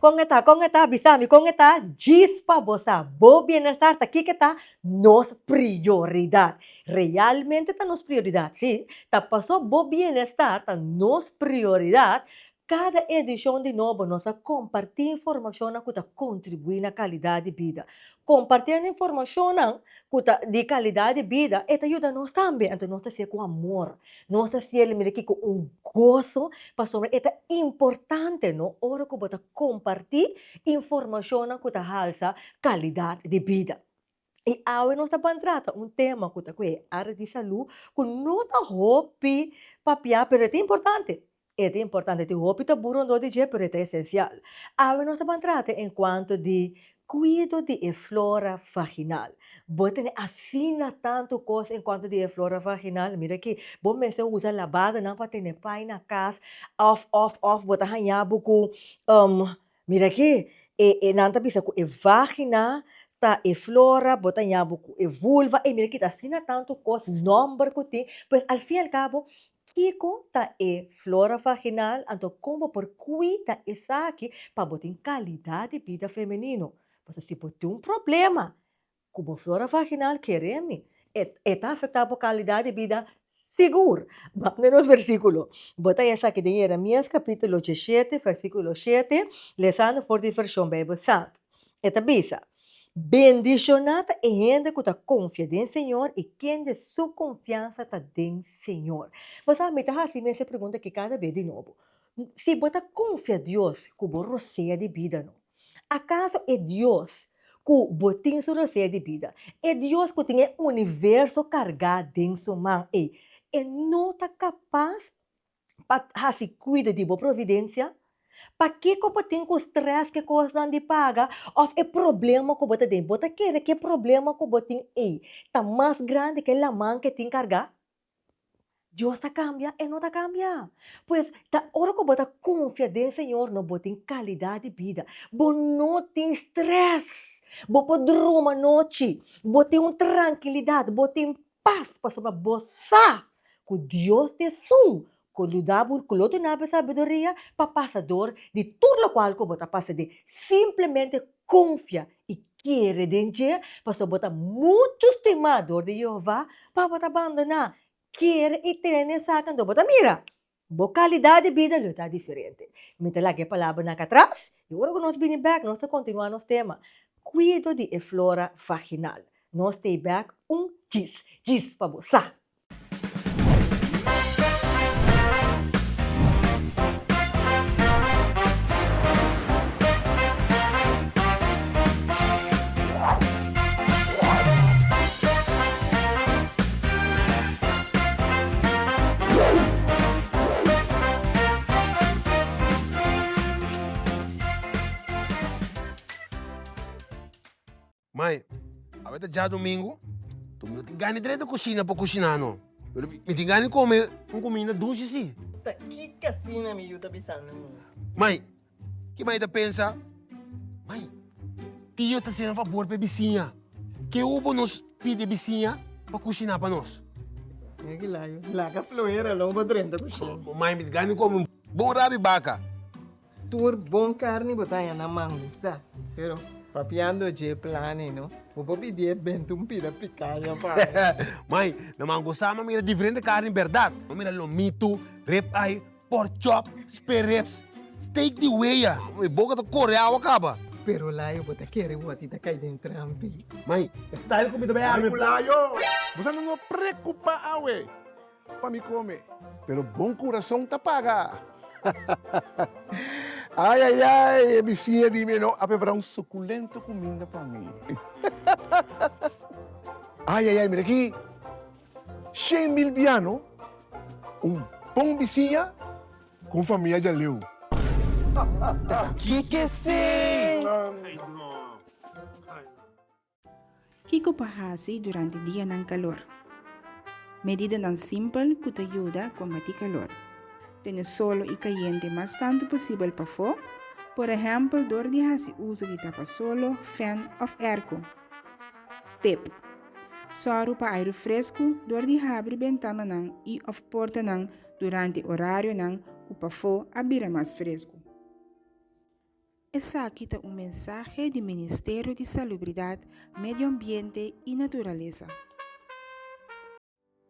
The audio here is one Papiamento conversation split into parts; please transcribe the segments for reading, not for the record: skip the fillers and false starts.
Kon e ta? Kon e ta? Bisa mi kon e ta? Djis pa bo sa, bo bienestar ta kiko ta? Nos prioridat. Realmente ta nos prioridat, sí. Ta paso bo bienestar ta nos prioridat, kada edishon di nobo nos ta kompartí informashonnan ku ta kontribuí na kalidat di bida. Kompartiendo informashonnan ku ta di kalidat di bida, e ta yuda nos tambe. Anto nos ta hasié ku amor. Nos ta hasié mira aki ku un goso, pasobra e ta importante no ora ku bo ta kompartí informashonnan ku ta halsa kalidat di bida. I awe nos ta ban trata un tema ku ta ku e área di salú ku no ta hopi papiá pero e ta importante. E ta importante, tin hopi tabú rondó di dje pero e ta esensial. Awe nos ta ban trata en kuanto di kuido di e flora vaginal. Bo tene asina tantu kos en kuanto di e flora vaginal, mira aki, bo mester usa labadanan pa tene pai na kas òf òf òf bo ta haña bo ku Mira aki, e e nan ta bisa ku e vagina ta e flora, bo ta ña bo ku e vulva, ey mira aki ta asina tantu kos, nòmber ku tin, pues al fin al kabo kiko ta e flora vaginal, anto kon bo por kuida esaki pa bo tin kalidat di bida femenino, pasobra si bo tin un problema Ku bo flora vaginal kere mi, e e ta afektá bo kalidat di bida sigur. Bak na nos versíkulo. Bo ta esaki den Jeremías kapítulo diesshete, versíkulo shete, lesando for di Vershon Beibel Santu. E ta bisa, Bendishoná ta e hende ku ta konfia den Señor i kende su konfiansa ta den Señor. Bo sa, mi ta hasi mes e pregunta aki kada bes di nobo. Si bo ta konfia Dios ku bo rosea di bida no, Akaso e Dios ku bo tin su rosea di bida, e Dios ku tin e universo kargá den su man ei, e no ta kapas pa hasi kuido di bo providensia? Pakiko bo tin ku strès ku e kosnan di paga òf e problema ku bo ta den? Bo ta kere ku e problema ku bo tin ei ta mas grandi ku e laman ku e tin kargá? Dios ta kambia? E no ta kambia. Pues, ta ora ku bo ta konfia den Señor no bo tin kalidat di bida. Bo no tin strès. Bo por druma nochi. Bo tin un trankilidat, bo tin pas pasobra bo sa ku Dios ta esun ku yuda bo, ku lo duna bo e sabiduria pa pasa dor di tur lokual ku bo ta pasa den. Simplemente konfia i kere den dje, pasobra bo ta muchu stimá dor di Jehová pa bo ta bandoná. Kere i tene esaki, anto bo ta mira, bo kalidat di bida lo ta diferente. Mi ta laga e palabranan aki atras, i ora ku nos bini bèk, nos ta kontinuá nos tema, Kuido di e flora vaginal. Nos ta bèk un djis, djis pa bo sa. Mai, awe ta djadumingu, tu mi no tin gana di drenta kushina pa kushiná no. Pero mi tin gana di kome un kuminda dushi si. Ta kiko asina mi yu ta bisando mi? Mai, ki mai ta pensa? Mai, tio ta hasiendo fabor pa e bisiña. Ke hubo nos pidi e bisiña pa kushiná pa nos? Mira ki layo, laga flohera lo bo drenta kushina. Mai, mi tin gana di kome un bon rabi baka. Tur bon carni bo ta haña na mangusa, pero papiando dje plani no, bo por pidi e benta un pida picaña pa mi. Mai, na mangusa mi a mira diferente carni berdad. Mi a mira lomitu, rib eye, pork chop, spare ribs, steak di weya. Mi boca ta core awa caba. Pero Layo, bo ta kere bo a ti ta cay den trampi. Mai, e style cu mi ta bay arma e. Mai cu Layo, bo sa no preocupa awe. Pa mi come. Pero bon curason ta paga. Ay ay ay e bisiña di mi no a prepara un suculento cuminda pa mi. Ay ay ay mira aki 100.000 biano un bon bisiña cu un famia djaleu. Ta kiko esey? Kiko pa hasi durante dianan kalor? Medidanan simpel ku ta yuda kombatí kalor. Tene solo i kayente mas tantu posibel pafó, por ehèmpel dor di hasi uso di tapasolo, fèn òf èrko. Tip, Sòru pa airu fresku dor di habri bentananan i òf portanan durante orarionan ku pafó a bira mas fresku. Esaki ta un mensahe di Ministerio di Salubridat, Medio Ambiente i Naturalesa.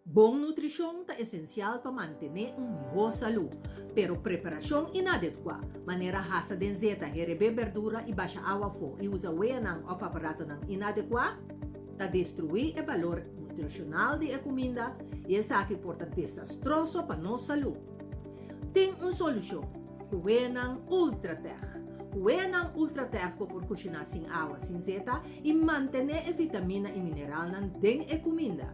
Bon nutrishon ta esensial pa mantené un mihó salú, pero preparashon inadekuá, manera hasa den zeta, herebé berdura i basha awa afó i usa weanan òf aparatonan inadekuá, ta destruí e balor nutrishonal di e kuminda i esaki por ta desastroso pa nos salú. Tin un solushon, ku weanan Ultratech. Ku weanan Ultratech bo por kushiná sin awa, sin zeta i mantené e vitamina i mineralnan den e kuminda.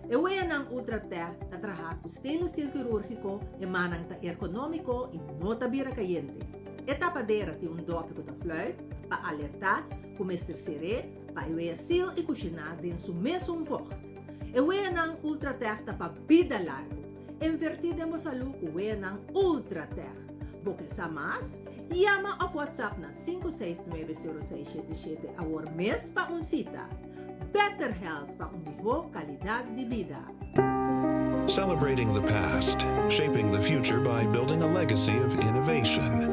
E weanan Ultratech ta traha ku stainless steel kirúrgiko, e mannan ta ergonómiko i no ta bira kayente. E tapadera tin un dòpi ku ta fluit pa alertá ku mester ser'é pa e wea sil i kushiná den su mesun vògt. E weanan Ultratech ta pa bida largu. Invertí den bo salú ku weanan Ultratech. Bo ke sa mas? Yama òf WhatsApp na 569 0677 awor mes pa un sita. Better Health pa un mihó kalidat di bida. Celebrating the past, shaping the future by building a legacy of innovation.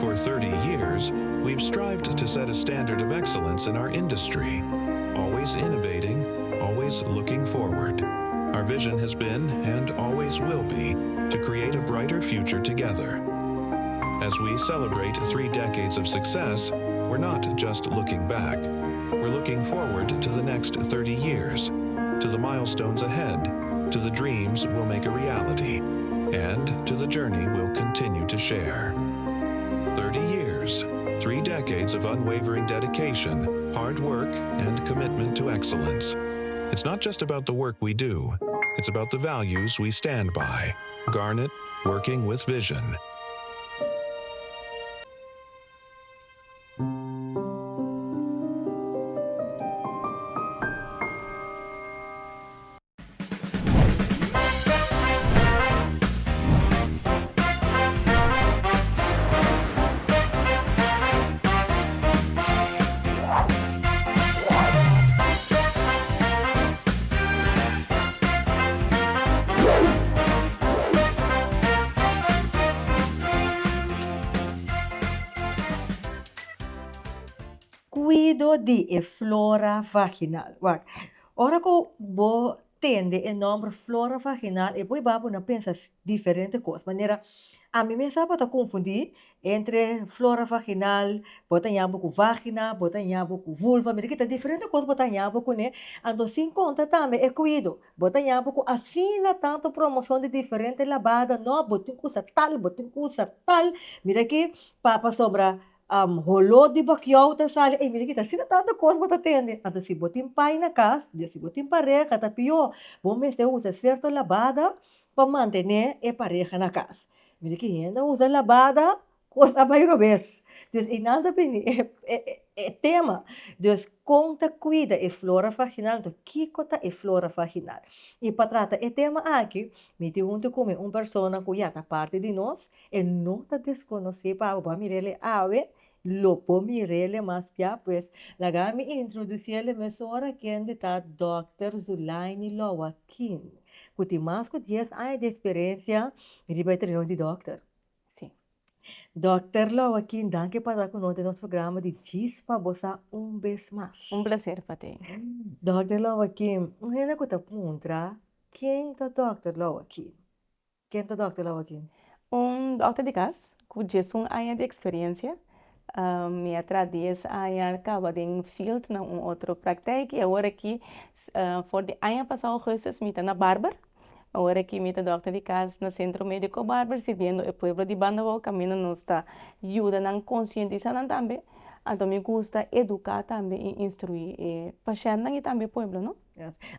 For 30 years, we've strived to set a standard of excellence in our industry, always innovating, always looking forward. Our vision has been, and always will be, to create a brighter future together. As we celebrate three decades of success, we're not just looking back. We're looking forward to the next 30 years, to the milestones ahead, to the dreams we'll make a reality, and to the journey we'll continue to share. 30 years, three decades of unwavering dedication, hard work, and commitment to excellence. It's not just about the work we do, it's about the values we stand by. Garnet, working with vision. Kuido di e flora vaginal. Wak, ora ku bo tende e nòmber flora vaginal e por hiba bo na pensa diferente kos. Manera, ami mes tabata konfundí entre flora vaginal, bo ta ña bo ku vagina, bo ta ña bo ku vulva, mira kita diferente kos bo ta ña bo kuné. Anto sin konta tambe e kuido. Bo ta ña bo ku asina tantu promoshon di diferente labada, no, bo tin ku usa tal, bo tin ku usa tal. Mira aki pa pasobra holó di bakiou ta sali, ey mira aki ta asina tantu kos bo ta tende. Anto si bo tin pai na kas, si bo tin pareha ta pió. Bo mester usa sierto labada pa mantené e pareha na kas. Mira ki hende a usa labada Kos a bai robes. Dus einan ta bini e tema. Dus kon ta kuida e flora vaginal, anto kiko ta e flora vaginal? I pa trata e tema aki, mi tin huntu ku mi un persona ku ya ta parti di nos, e no ta deskonosí pa bo, bo a mir'el awe, lo por mir'el mas bia, pues laga mi introdusiel mesora kende ta Dòkter Zulaini Loaquin, ku tin mas ku dies aña di eksperensia riba e tereno di dòkter. Sí. Dòkter Loaquin, danki pa ta ku nos den nos programa di Djis pa Bo Sa un bes mas. Un placer pa te. Dòkter Loaquin, un hende ku ta puntra, ken ta Dòkter Loaquin? Ken ta Dòkter Loaquin? Un dòkter di kas ku djesun aña di eksperensia. Mi a traha dies aña kaba den field na un otro praktijk i awor aki for di aña pasá augustus mi ta na Barber. Awor aki mi ta dòkter di kas na Sentro Médiko Barber sirbiendo e pueblo di Bandabou kaminda nos ta yuda nan konsientisá nan tambe. Anto mi gusta eduká tambe i instruí e pashèntnan i tambe e pueblo no.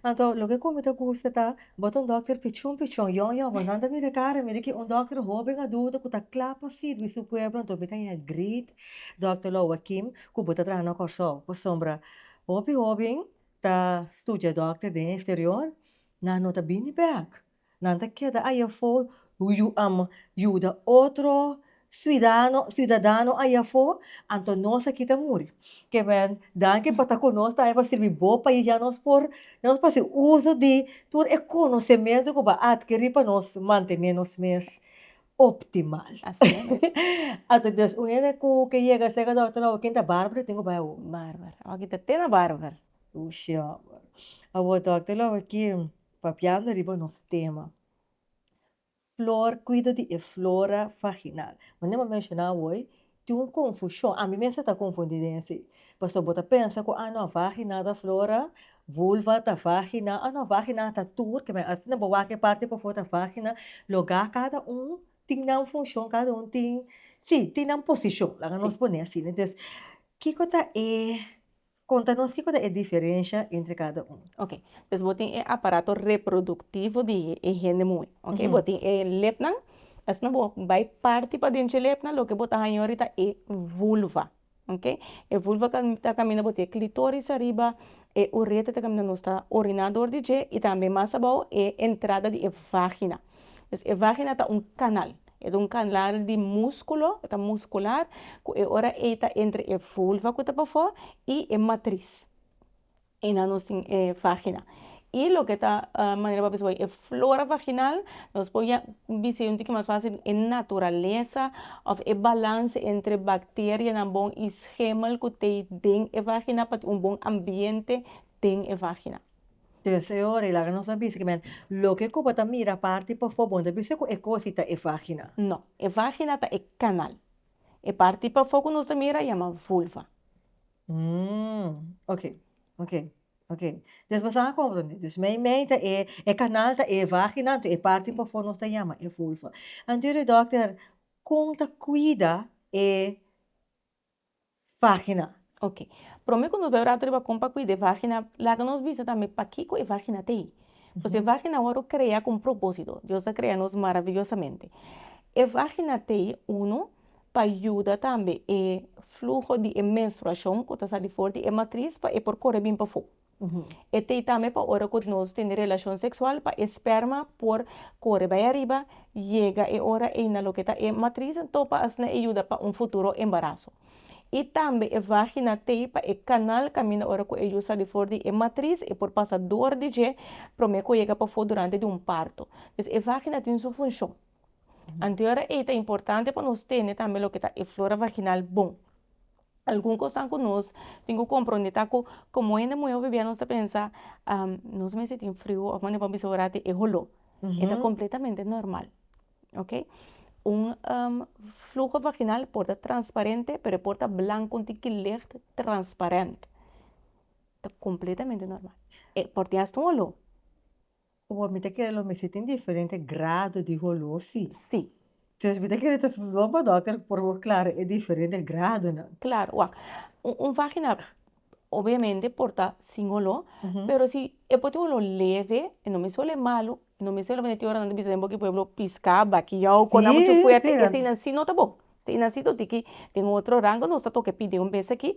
Anto loke ku mi ta gusta ta bo ta un dòkter pichun pichon, yòn yòn, bo nan ta mira kara mira ki un dòkter hóben adulto ku ta kla pa sirbi su pueblo anto mi ta haña great dòkter Loakim ku bo ta traha na Kòrsou pasobra hopi hóben ta studia dòkter den eksterior Nan no ta bini bek. Nan ta keda ayafó yuda otro suidano, siudadano ayafó, anto nos aki ta muri. Ke men, danki pa ta ku nos tambe pa sirbi bo pais, ya nos por, ya nos por hasi uso di tur e konosementu ku bo a atkerí pa nos mantené nos mes. optimal. Asina mes. Anto dus un hende ku ke yega serka dòkter awo ken ta Barbara tin ku bai awo? Barbara. Awor ki ta te na Barbara. Ushi hòmber. Awor dòkter lo aki papiando riba nos tema. Flor, kuido di e flora vaginal. Manera bo a menshoná awor, tin un konfushon, ami mes ta konfundí den esei. Pasobra bo ta pensa ku, ah no, vagina ta flora, vulva ta vagina, ah no, vagina ta tur, ke men asina bo wak e parti pafó ta vagina, logá kada un tin nan funshon, kada un tin, sí, tin nan posishon, laga nos pone asina. Entonces, kiko ta e Konta nos kiko ta e diferensha entre kada un. Ok, pues bo tin e aparato reproduktivo di e hende muhé, ok, bo tin e lepnan, asina bo bai parti paden dje lepnan loke bo ta haña ori ta e vulva, ok, e vulva ta kaminda bo tin e klitoris ariba, e uretra ta kaminda nos ta oriná dor di dje i tambe mas abou e entrada di e vagina. Pues e vagina ta un kanal, e ta un kanal di múskulo, e ta muskular, ku e ora ei ta entre e vulva ku ta pafó i e matris. Einan nos tin e vagina. I loke ta manera pa bisa e flora vaginal, nos por ya bis'é un tiki mas fásil e naturalesa òf e balanse entre bakterianan bon i schemel ku t'ei den e vagina pa tin un bon ambiente den e vagina. Des e ora i laga nos a bisa ki men loke ku bo ta mira parti pafó bo no ta bisa ku e kos i ta e vagina. No, e vagina ta e kanal. E parti pafó ku nos ta mira yama vulva. Mm, ok, ok, ok. Des bo sa komprende. Dus mei mei ta e e kanal ta e vagina anto e parti pafó nos ta yama e vulva. Anto e dòkter kon ta kuida e vagina. Ok. Prome ku nos bai rato riba kon pa kuida e vagina, laga nos bisa tambe pakiko e vagina ta ei. Pasobra e vagina a wòrdu krea ku un propósito. Dios a krea nos maraviyosamente. E vagina ta ei, uno, pa yuda tambe e fluho di e menstruashon ku ta sali for di e matris pa e por kore bin pafó. E t'ei tambe pa ora ku nos tene relashon seksual pa e sperma por kore bai ariba, yega e ora ei na loke ta e matris anto pa asina e yuda pa un futuro embaraso. I tambe e vagina t'ei pa e kanal kaminda ora ku e yu sali for di e matris e por pasa dor di dje promé ku yega pafó durante di un parto. Dus e vagina tin su funshon. Anto e ora ei ta importante pa nos tene tambe loke ta e flora vaginal bon. Algun kosnan ku nos tin ku komprondé ta ku komo hende muhé hopi bia nos ta pensa nos mester tin friu òf manera bo a bisa ora di e holó. E ta kompletamente normal, oke. Un fluho vaginal por ta transparente pero e por ta blanku un tiki licht transparent. Ta kompletamente normal. E por tin asta un holó. Awor mi ta kere lo mester tin diferente grado di holó si. Sí. Entonces mi ta kere ta bon pa dokter por por klara e diferente gradonan. Klaro, wak, un vagina obviamente por ta sin holó, pero si e por tin un holó leve, e no mester holé malu, e no mester holé manera tin ora nan ta bisa den boki pueblo piská, bakiyou, kona muchu fuerte, eseinan si no ta bon. Eseinan si ta tiki den otro rango nos ta toka pidi un bes aki,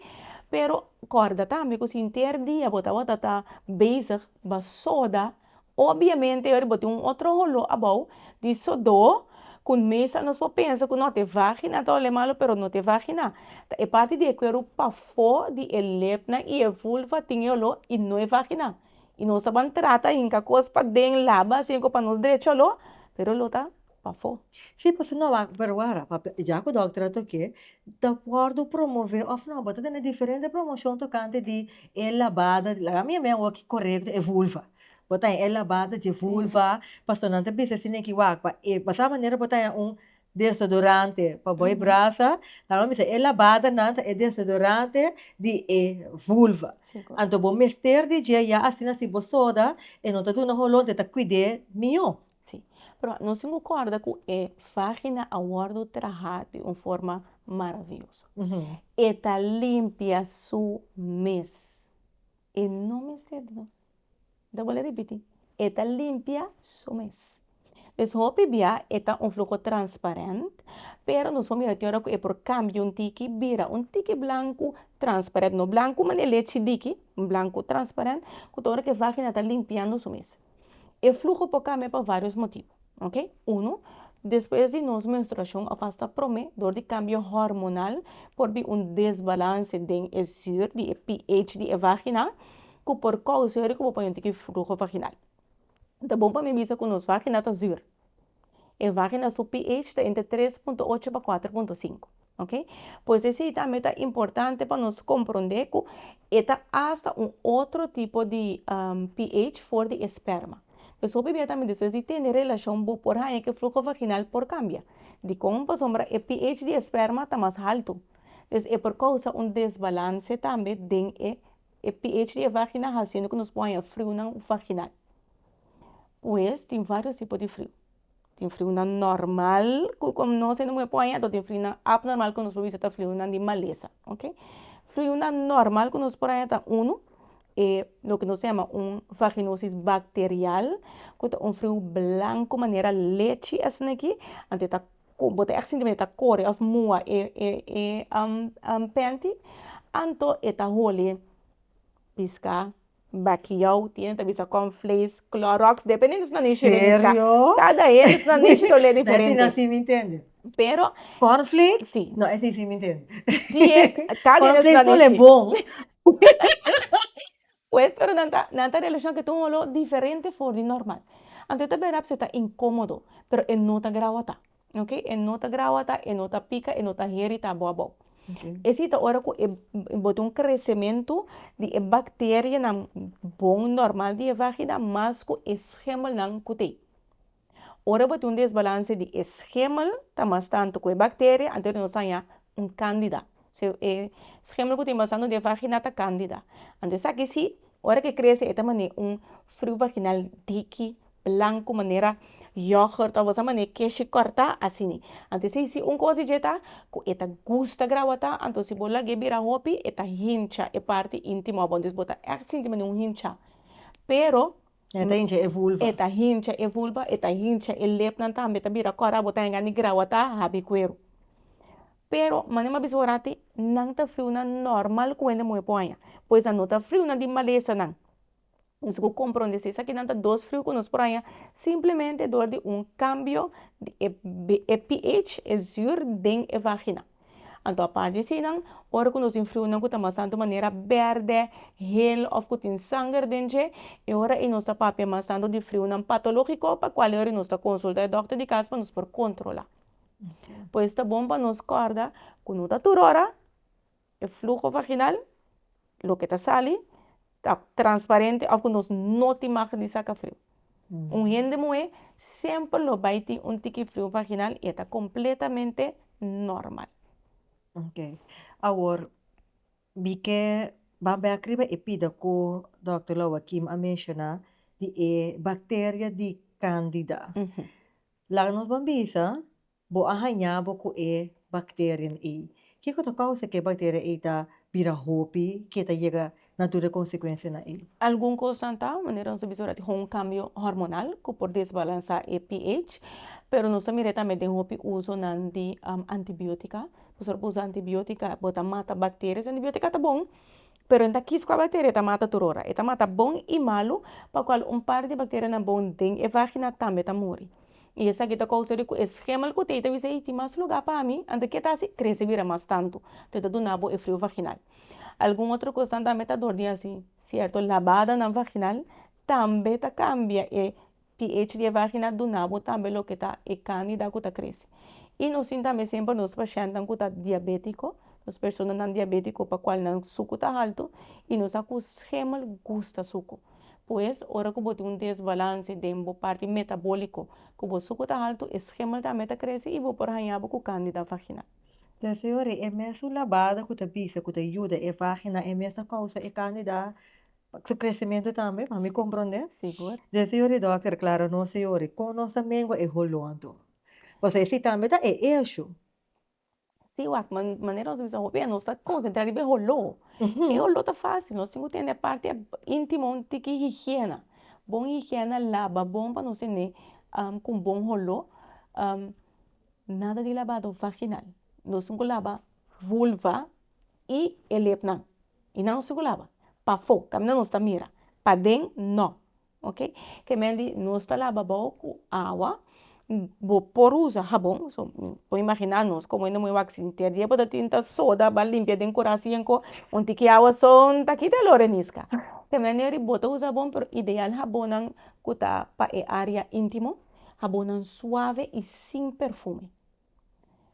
pero kòrda tambe ku si henter dia bo tabata ta bezig Ba soda, obviamente ora bo tin un otro holó abou di sodó ku mesa nos por pensa ku no ta e vagina ta hole malu pero no ta e vagina, ta e parti di e kueru pafó di e lepnan i e vulva tin e holó i no e vagina. I nos ta ban trata hinka kos paden laba asina ku pa nos drecha holó pero lo ta pafó. Sí, pasobra no wak, pero wara, papia, ya ku dòkter a tok'é, ta wòrdu promové òf no? Bo ta tene diferente promoshon tokante di e labada, laga mi yam'é awor ki korekto, e vulva. Bo ta haña e labada di e vulva, pasobra nan ta bisa asina ki wak, pa e pasá manera bo ta haña un desodorante pa bo e brasa, laga mi bisa e labadanan ta e desodorante di e vulva. Anto bo mester di dje ya asina si bo soda e no ta duna holó, e ta kuid'é mihó. Sí, pero nos tin ku kòrda ku e vagina a wòrdu trahá di un forma maravioso. E ta limpia su mes. E no mester di nos. Mi ta bolbe ripití, e ta limpia su mes. Pues hopi bia e ta un fluho transparent, pero nos por mira tin ora ku e por kambia un tiki bira un tiki blanku transparent, no blanku manera lechi diki, un blanku transparent, ku ta ora ku e vagina ta limpiando su mes. E fluho por kambia pa vários motibu, ok. Unu, despues di nos menstruashon òf asta promé, dor di kambio hormonal por bin un desbalanse den e zuur di e pH di e vagina ku por kousa ku bo por yonti ki fluho vaginal. Ta bon pa mi bisa ku nos vagina ta zuur. E vagina su pH ta entre 3.8 pa 4.5. Ok? Pues esei tambe ta importante pa nos komprondé ku e ta asta un otro tipo di pH for di e sperma. Pues hopi bia tambe despues di tene relashon bo por haña ku e fluho vaginal por kambia. Dikon? Pasobra e pH di e sperma ta mas haltu. Pues e por kousa un desbalanse tambe den e e pH di e vagina hasiendo ku nos por haña friunan vaginal. Pues tin varios tipo di friu. Tin friunan normal ku nos hende muhé por haña, anto tin friunan abnormal ku nos por bisa ta friunan di malesa, ok. Friunan normal ku nos por haña ta unu, e loke nos ta yama un vaginosis bacterial, ku ta un friu blanku manera lechi asina aki, anto e ta bo ta ègt sinti manera e ta kore òf mua e e panty, anto e ta hole piská. Bakkiou, tiene ta bisa cornflakes, Clorox, depende di su nanishi Serio? Kada hende su nanishi ta olé diferente. No, esei no si mi ntende. Pero. Cornflakes? Si. No, esei si mi ntende. Die, kada hende su nanishi. Cornflakes ta olé bon. Pues, pero nan ta, nan ta relashoná ku e ta un oló diferente for di normal. Anto e ta bira ta inkómodo, pero e no ta grawatá. Ok, e no ta grawata, e no ta pika, e no ta heri ta abou abou. Esei ta ora ku e bo tin un kresementu di e bakterianan bon normal di e vagina mas ku e schimmelnan ku t'ei. Ora bo tin un desbalanse di e schimmel ta mas tantu ku e bakteria, anto nos ta haña un kandida. So e schimmel ku tin basando den e vagina ta kandida. Anto esaki si ora ku e krese e ta manera un friu vaginal diki blanku manera yoghurt of bo sa manera keshi kòrtá asina. Anto esei si un kos di dje ta ku e ta gusta grawatá anto si bo lag'é bira hopi e ta hincha e parti íntimo abou entonces bo ta ègt sinti manera un hinchá pero E ta hincha e vulva. E ta hincha e vulva e ta hincha e lepnan tambe ta bira kòrá bo ta hengá di grawatá habi kueru. Pero manera mi a bisa ora ti nan ta friunan normal ku hende muhé por haña pues nan no ta friunan di malesanan. Nos ku komprondé si esakinan ta dos friu ku nos por haña simplemente dor di un kambio di e e pH, e zuur den e vagina. Anto apart di eseinan, ora ku nos tin friunan ku ta mas tantu manera bèrdè, hel òf ku tin sanger den dje, e ora ei nos ta papia mas tantu di friunan patológiko pa kual e ora nos ta konsultá e dòkter di kas pa nos por kontrolá. Pues ta bon pa nos kòrda ku no ta tur ora E fluho vaginal, loke ta sali, ta transparente of ku nos no tin mag di saka friu. Un hende muhé semper lo bai tin un tiki friu vaginal i e ta kompletamente normal. Ok. Awor, mi ke ban bek riba e pida ku dòkter Louakim a menshoná di e bakteria di Candida. Laga nos ban bisa Bo a haña bo ku e bakterianan ei. Kiko ta kousa ku e bakteria ei ta bira hopi, ke ta yega na tur e konsekuensianan ei? Algun kosnan ta, manera nos a bisa ora, tin un kambio hormonal ku por desbalansá e pH, pero nos ta mira tambe den hopi usonan di antibiotika. Pasobra bo usa antibiotika bo ta mata bakteria, so antibiotika ta bon, pero e no ta kis kua bakteria e ta mata tur ora. E ta mata bon i malu, pa kual un par di bakterianan bon den e vagina tambe ta muri. I esaki ta kousa di ku e schemel ku tei ta bisa, Ei, tin mas lugá pa mi. Anto ke ta hasi? Krese bira mas tantu. Anto e ta duna bo e frio vaginal. Algun otro kosnan tambe ta dor di hasi sierto labadanan vaginal tambe ta kambia e pH di e vagina duna bo tambe loke ta e kandida ku ta krese. I nos tin tambe semper nos pashèntnan ku ta diabétiko, nos personanan diabétiko pa kual nan suku ta haltu i nos sa ku schemel gusta suku. Pues, ora ku bo tin un desbalanse den bo parti metabóliko, ku bo suku ta haltu, e schemel tambe ta krese i bo por haña bo ku kandida vaginal. Entonces e ora e mesun labada ku ta bisa ku ta yuda e vagina, e mes ta kousa e kandida su kresementu tambe, pa mi komprondé. Sigur. Entonces e ora e dòkter klara nos e ora, kon nos ta mengua e holó anto? Pasobra esei tambe ta e eshu. Sí, wak, manera nos ta bisa hopi nos ta konsentrá riba e holó. E holó ta fásil, nos tin ku tene e parti íntimo un tiki higiena. Bon higiena, laba bon pa nos tene ku un bon holó. Nada di labado vaginal. Nos tin ku laba vulva i e lepnan. I nan nos tin ku laba. Pafó, kaminda nos ta mira. Paden, nò. Ok, ke men di nos ta laba bou ku awa, bo por usa habon, so bo imagina nos komo hende muhé wak sintier dia bo ta tin ta soda ba limpia den kura si enko un tiki awa so ta kita e loreniska. Ke men di bo ta usa habon pero ideal habonnan ku ta pa e area intimo. Habonnan suave i sin perfume.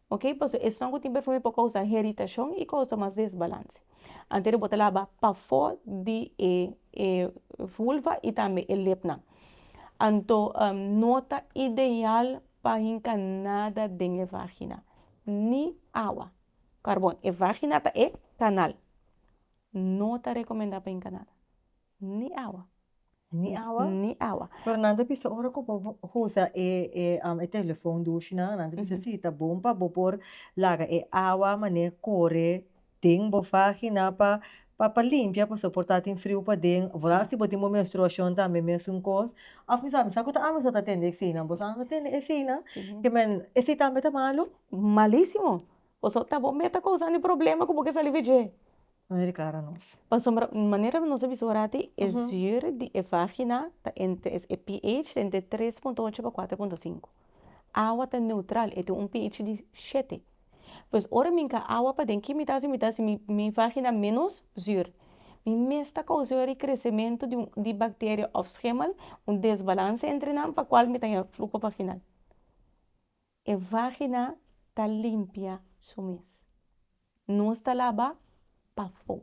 Ok, pasobra esnan ku tin perfume por kousa heritashon i kousa mas desbalanse. Antes bo ta laba pafó di e e vulva i tambe e lepnan. Anto no ta ideal pa hinka nada den e vagina, ni awa. Karbon, e vagina ta e kanal. No ta rekomendá pa hinka nada, ni awa. Ni awa? Ni awa. Pero nan ta bisa ora ku bo usa e e e telefon dushinan, nan ta bisa si ta bon pa bo por laga e awa manera kore den bo vagina pa pa limpia pasobra por ta tin friu paden, vooral si bo tin bo menstruashon tambe mesun kos. Òf mi sa, mi sa ku ta ami so ta tende eseinan, bo sa no ta tende eseinan? Ke men esei tambe ta malu? Malisimo. Pasobra ta bo meta kousando e problema ku bo ke sali dje. No declara nos. Pasobra manera nos a bisa ora ati e zuur di e vagina ta entre e pH ta entre 3.8 pa 4.5. Awa ta neutral, e tin un pH di shete. Pues ora mi hinka awa paden ki mi ta hasi? Mi ta hasi mi vagina menos zuur. Mi mes ta kousa ora e kresementu di un di bakteria òf schimmel, un desbalanse entre nan pa kual mi ta haña fluho vaginal. E vagina ta limpia su mes. Nos ta laba pafó,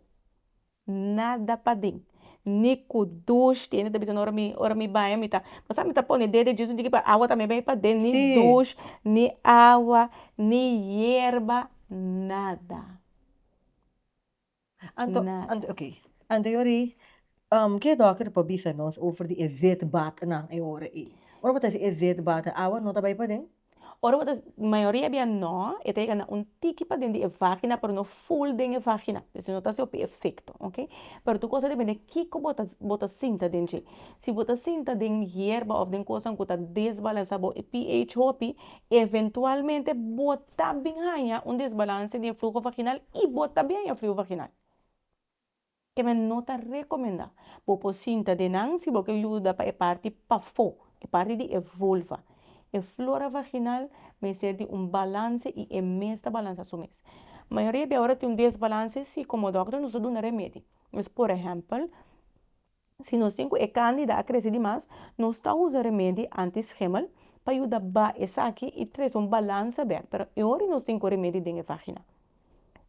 nada paden. Ni ku dush, tin hende ta bisa ora mi ora mi baña mi ta, bo sa mi ta pone dede djis un tiki pa awa tambe bai paden, ni dush, ni awa, ni yerba, nada. Anto, anto, oké. Anto yori, ke dòkter por bisa nos over di e zetbatnan e ora ei? Ora bo ta hasi e zetbatnan, awa no ta bai paden? Ora bo ta, mayoria bia no, e ta yega na un tiki paden di e vagina, pero no ful den e vagina. Esei no ta hasi hopi efekto, oké. Pero tur kos ta depende kiko bo ta bo ta sinta den dje. Si bo ta sinta den yerba òf den kosnan ku ta desbalansá bo pH hopi, eventualmente bo ta bin haña un desbalanse di e fluho vaginal i bo ta bin haña fluho vaginal. Keme no ta rekomendá. Bo por sinta den nan si bo ke yuda pa e parti pafó, e parti di e vulva. E flora vaginal mester di un balanse i e mes ta balansá su mes. Mayoria bia ora tin un desbalanse si komo dòkter nos ta duna remedi. Pues por ehèmpel. Si nos tin ku e kandida a krese di mas, nos ta usa remedi anti-schimmel pa yuda ba esaki i trese un balansa bèk, pero e ora nos tin ku remedi den e vagina.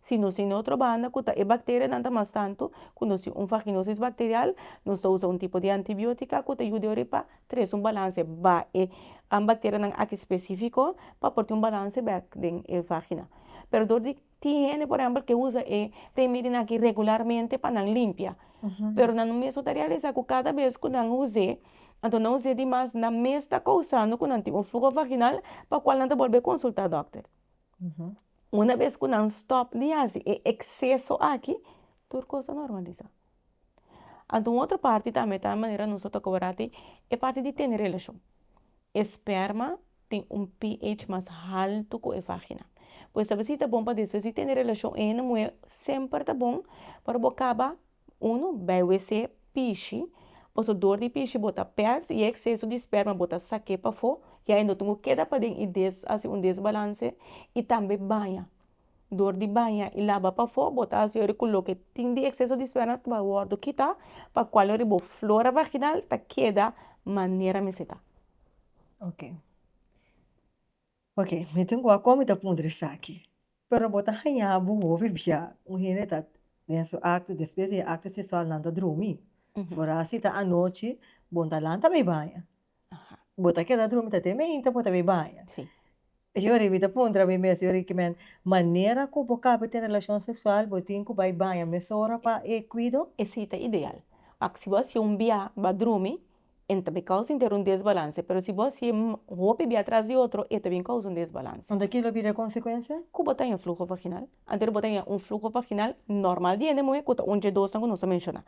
Si nos tin otro banda ku ta e bakterianan ta mas tantu, ku nos tin un vaginosis bakterial, nos ta usa un tipo di antibiotika ku ta yuda e ora pa trese un balanse ba e bakterianan aki spesifiko pa por tin un balanse bèk den e vagina. Pero dor di Tin hende, por ehempel, ke usa e remedinan aki regularmente pa nan limpia. Pero nan no mes no ta realisa ku kada bes ku nan us'é, anto nan us'é dimas, nan mes ta kousando ku nan tin un fluho vaginal pa kual nan ta bolbe konsultá dòkter. Una bes ku nan stòp di hasi e ekseso aki, tur kos ta normalisá. Anto un otro parti tambe ta manera nos a toka wor ati, e parti di tene relashon. E sperma tin un pH mas haltu ku e vagina. Pues ta besi ta bon pa despues di tene relashon e hende muhé semper ta bon pa bo kaba unu bai wc pishi, pasobra dor di pishi bo ta pèrs i e ekseso di sperma bo ta sak'é pafó ya e no tin ku keda paden i des hasi un desbalanse i tambe baña. Dor di baña i laba pafó bo ta hasi ora ku loke tin di ekseso di sperma ta wòrdu kitá pa kual ora bo flora vaginal ta keda manera mester ta. Ok. Ok, mi tin ku a kon mi ta puntra esaki. Pero bo ta haña bo hopi bia un hende ta den su akto, despues di e akto seksual nan ta drumi. Foral si ta anochi, bo no ta lanta bai baña. Bo ta keda drumi ta te meinta bo ta bai baña. Yori, mi ta puntra mi mes, yori, ki men manera ku bo kaba ten relashon seksual bo tin ku bai baña mesora pa e kuido? Esei ta ideal. Ak si bo hasié un bia bo a drumi, e ta bin kousa inter un desbalanse, pero si bo hasié hopi bia tras di otro, e ta bin kousa un desbalanse. Anto kilo bira e konsekuensia? Ku bo ta haña fluho vaginal. Antes bo ta haña un fluho vaginal normal di hende muhé ku ta un dje dosnan ku nos a menshoná.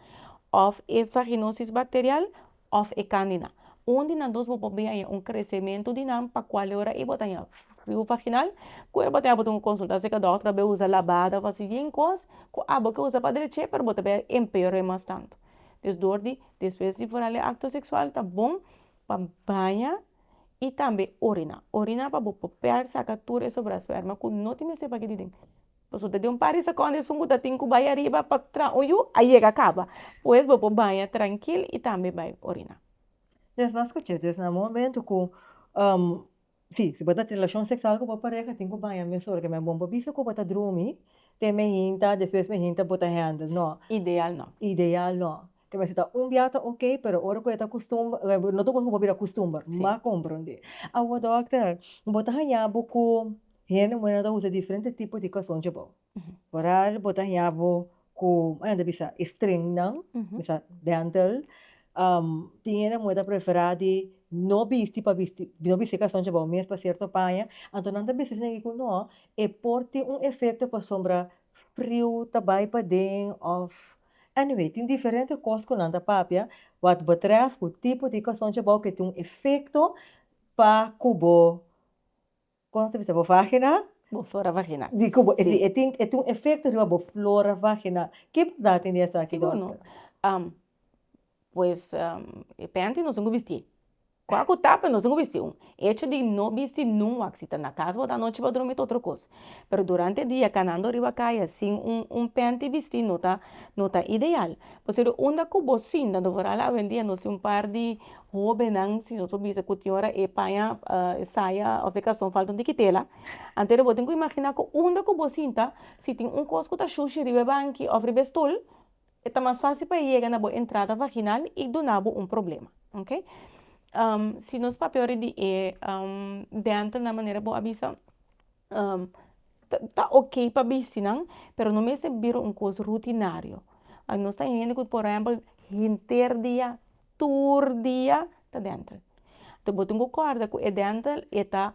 Òf e vaginosis bakterial òf e kandida. Un di nan dos bo por bin haña un kresementu di nan pa kual ora ei bo ta haña fluho vaginal, ku ora bo ta haña bo tin ku konsultá serka dòkter a bai usa labada òf hasi yen kos ku abo ke usa pa drech'é pero bo ta bai empeor'é mas tantu. Dus dor di despues di foral e akto seksual ta bon pa baña i tambe oriná. Oriná pa bo por pèr saka tur e sobrá sperma ku no tin mester pa keda den. Pasobra ta den un par di sekondo esun ku ta tin ku bai ariba pa traha un yu a yega kaba. Pues bo por baña trankil i tambe bai oriná. Des mas ku dje, des na momento ku. Si, si bo ta tin relashon seksual ku bo pareha tin ku baña mesora, ke men bon por bisa ku bo ta drumi te meinta, despues meinta bo ta handle, no. Ideal no. Ideal no. Ke men si ta un bia ta ok, pero ora ku e ta kustumber, no ta ku bo bira kustumber, m'a komprondé. Awor dòkter, bo ta haña bo ku hende muhé ta usa diferente tipo di kosonchi abou. Foral bo ta haña bo ku, nan ta bisa e stringnan, bisa dental, tin hende muhé ta preferá di no bisti pa bisti, no bisti e kasonchi abou mes pa sierto paña, anto nan ta bisa esei ku no, e por tin un efekto pasobra friu ta bai paden òf anyway tin diferente kos ku nan ta papia wat betrèft ku tipo di kasonchi abou ke tin un efekto pa ku bo Kon nos ta bisa bo vagina? Bo flora vaginal. Di ku bo, si. E tin e tin un efekto riba bo flora vaginal. Ki bèrdat tin di esaki, Sigur no. dòkter? Pues e pènti nos tin ku bisti. Kua ku ta, pero nos tin ku bisti un. Echo di no bisti nun wak, si ta na kas bo ta anochi bo drumi ta otro kos. Pero durante dia kanando riba kaya sin un un pènti bisti no ta no ta ideal. Pasobra unda ku bo sinta, vooral awendia nos tin un par di Hóbennan, si nos por bisa ku tin ora e paña, e saya òf e kason falta un tiki tela, anto bo tin ku imaginá ku unda ku bo sinta, si tin un kos ku ta shushi riba e banki òf riba e stul, e ta mas fásil pa e yega na bo entrada vaginal i duna bo un problema, oke. Si nos papia ora di e dentalnan manera bo a bisa, Ta ok pa bisti nan, pero no mester bira un kos rutinario. Nos ta hende ku por ehèmpel henter dia, tur dia ta dental. Anto bo tin ku kòrda ku e dental e ta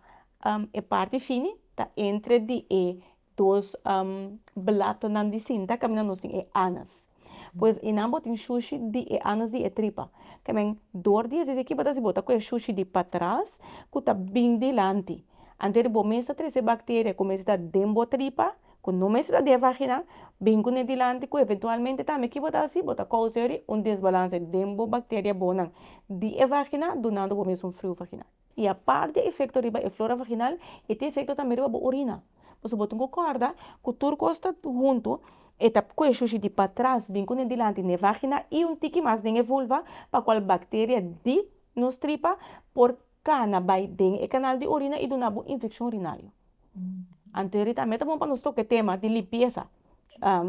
e parti fini ta entre di e dos blatonan di sinta kaminda nos tin e anas. Pues einan bo tin shushi di e anas di e tripa. Ke men dor di esei ki bo ta hasi bo ta kohe shushi di patras ku ta bin dilanti. Anto bo mes ta trese bakteria ku mester ta den bo tripa, ku no mester ta den e vagina, bin kuné dilanti ku eventualmente tambe ki bo ta hasi bo ta kousa yori un desbalanse den bo bakteria bonan di e vagina dunando bo mes un friu vaginal. I aparte e efekto riba e flora vaginal, e tin efekto tambe riba bo orina. Pasobra bo tin ku kòrda ku tur kos ta huntu, e ta kue shushi di patras bin kuné dilanti n'e vagina i un tiki mas den e vulva, pa kual bakteria di nos tripa por kana bai den e kanal di orina i duna bo infekshon urinario. Anto eri tambe ta bon pa nos toka e tema di limpiesa.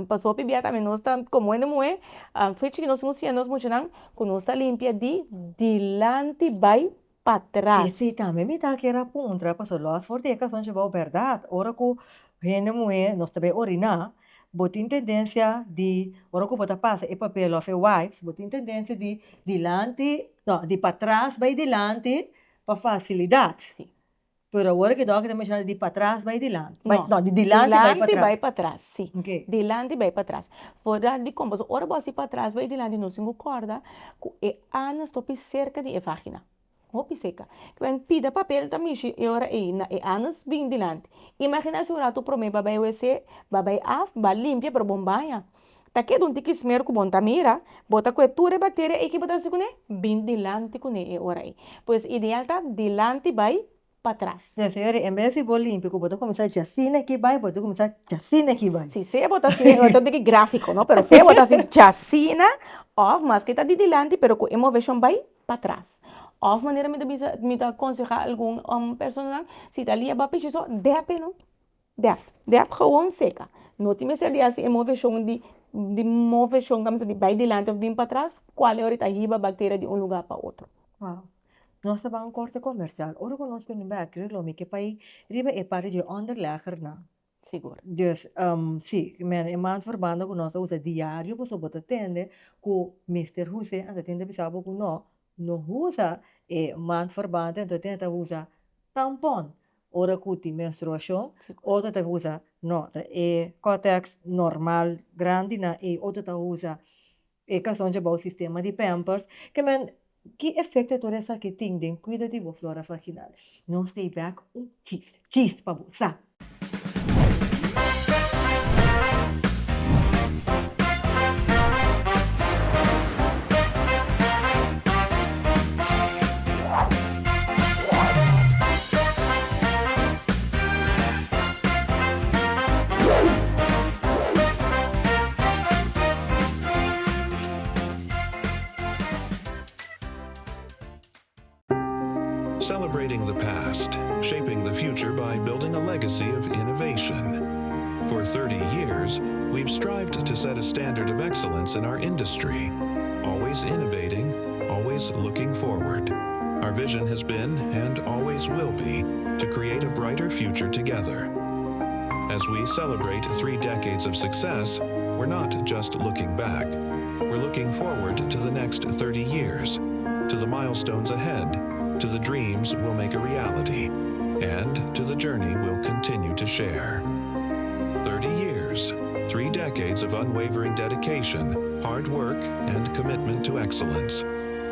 Pasobra hopi bia tambe nos ta komo hende muhé, fe chiki nos tin ku siña nos muchanan ku nos ta limpia di dilanti bai patras. Esei tambe mi ta kier a puntra, pasobra los for di e kason dje bou bèrdat, ora ku hende muhé nos ta bai oriná, bo tin tendensia di ora ku bo ta pasa e papel òf e wipes, bo tin tendensia di dilanti, no, di patras bai dilanti pa fasilidat. Pero awor ke dòkter ta menshona di patras bai dilanti. Bai, No, no, di dilanti bai dilanti patras. bai patras, sí. Oké. Dilanti bai patras. Voordat di kon, pasobra ora bo hasi patras bai dilanti nos tin ku kòrda ku e anus ta hopi serka di e vagina. Hopi serka. Kiben pida papel ta mishi e ora ei na e anus bin dilanti. Imagina si un ratu promé bo a bai wc, bo a bai af, bo a limpia pero bo no baña. Ta keda un tiki smer ku bo no ta mira, bo ta kue tur e bakteria ei ki bo ta hasi kuné, bin dilanti kuné e ora ei. Pues ideal ta dilanti bai patras. Pues señores, en bes di bo limpia ku bo ta kuminsá djasina aki bai, bo ta kuminsá djasina aki bai. Si, sea bo ta hasi, e ta un tiki gráfiko no, pero sea bo ta hasi djasina òf maske ta di dilanti pero ku e moveshon bai patras. Òf manera mi ta bisa, mi ta konsehá algun personanan, si ta lia bo a pishi so, dèp e no. Dèp, dèp gewoon seka. No tin mester di hasi e moveshon di di moveshon ka mester di bai dilanti òf bin patras, kual e ora ta hiba bakteria di un lugá pa otro. Wow. Nos ta ban un korte komersial. Ora ku nos bini bèk lo mi ke bai riba e parti di e ònderleggernan. Sigur. Dus, si, men e maandverbanden ku nos a usa diario pasobra bo ta tende ku mester hus'é, anto tin ta bisa bo ku no, no usa e maandverband, anto tin ta usa tampon. Ora ku tin menstruashon, otro ta usa no ta e kòtèks normal grandinan ei, otro ta usa e kason djabou sistema di pampers. Ke men, ki efekto tur esaki tin den kuido di bo flora vaginal? Nos ta ei bèk un chis, chis pa bo sa! Celebrating the past, shaping the future by building a legacy of innovation. For 30 years, we've strived to set a standard of excellence in our industry, always innovating, always looking forward. Our vision has been, and always will be, to create a brighter future together. As we celebrate three decades of success, we're not just looking back. We're looking forward to the next 30 years, to the milestones ahead, to the dreams we'll make a reality, and to the journey we'll continue to share. 30 years, three decades of unwavering dedication, hard work, and commitment to excellence.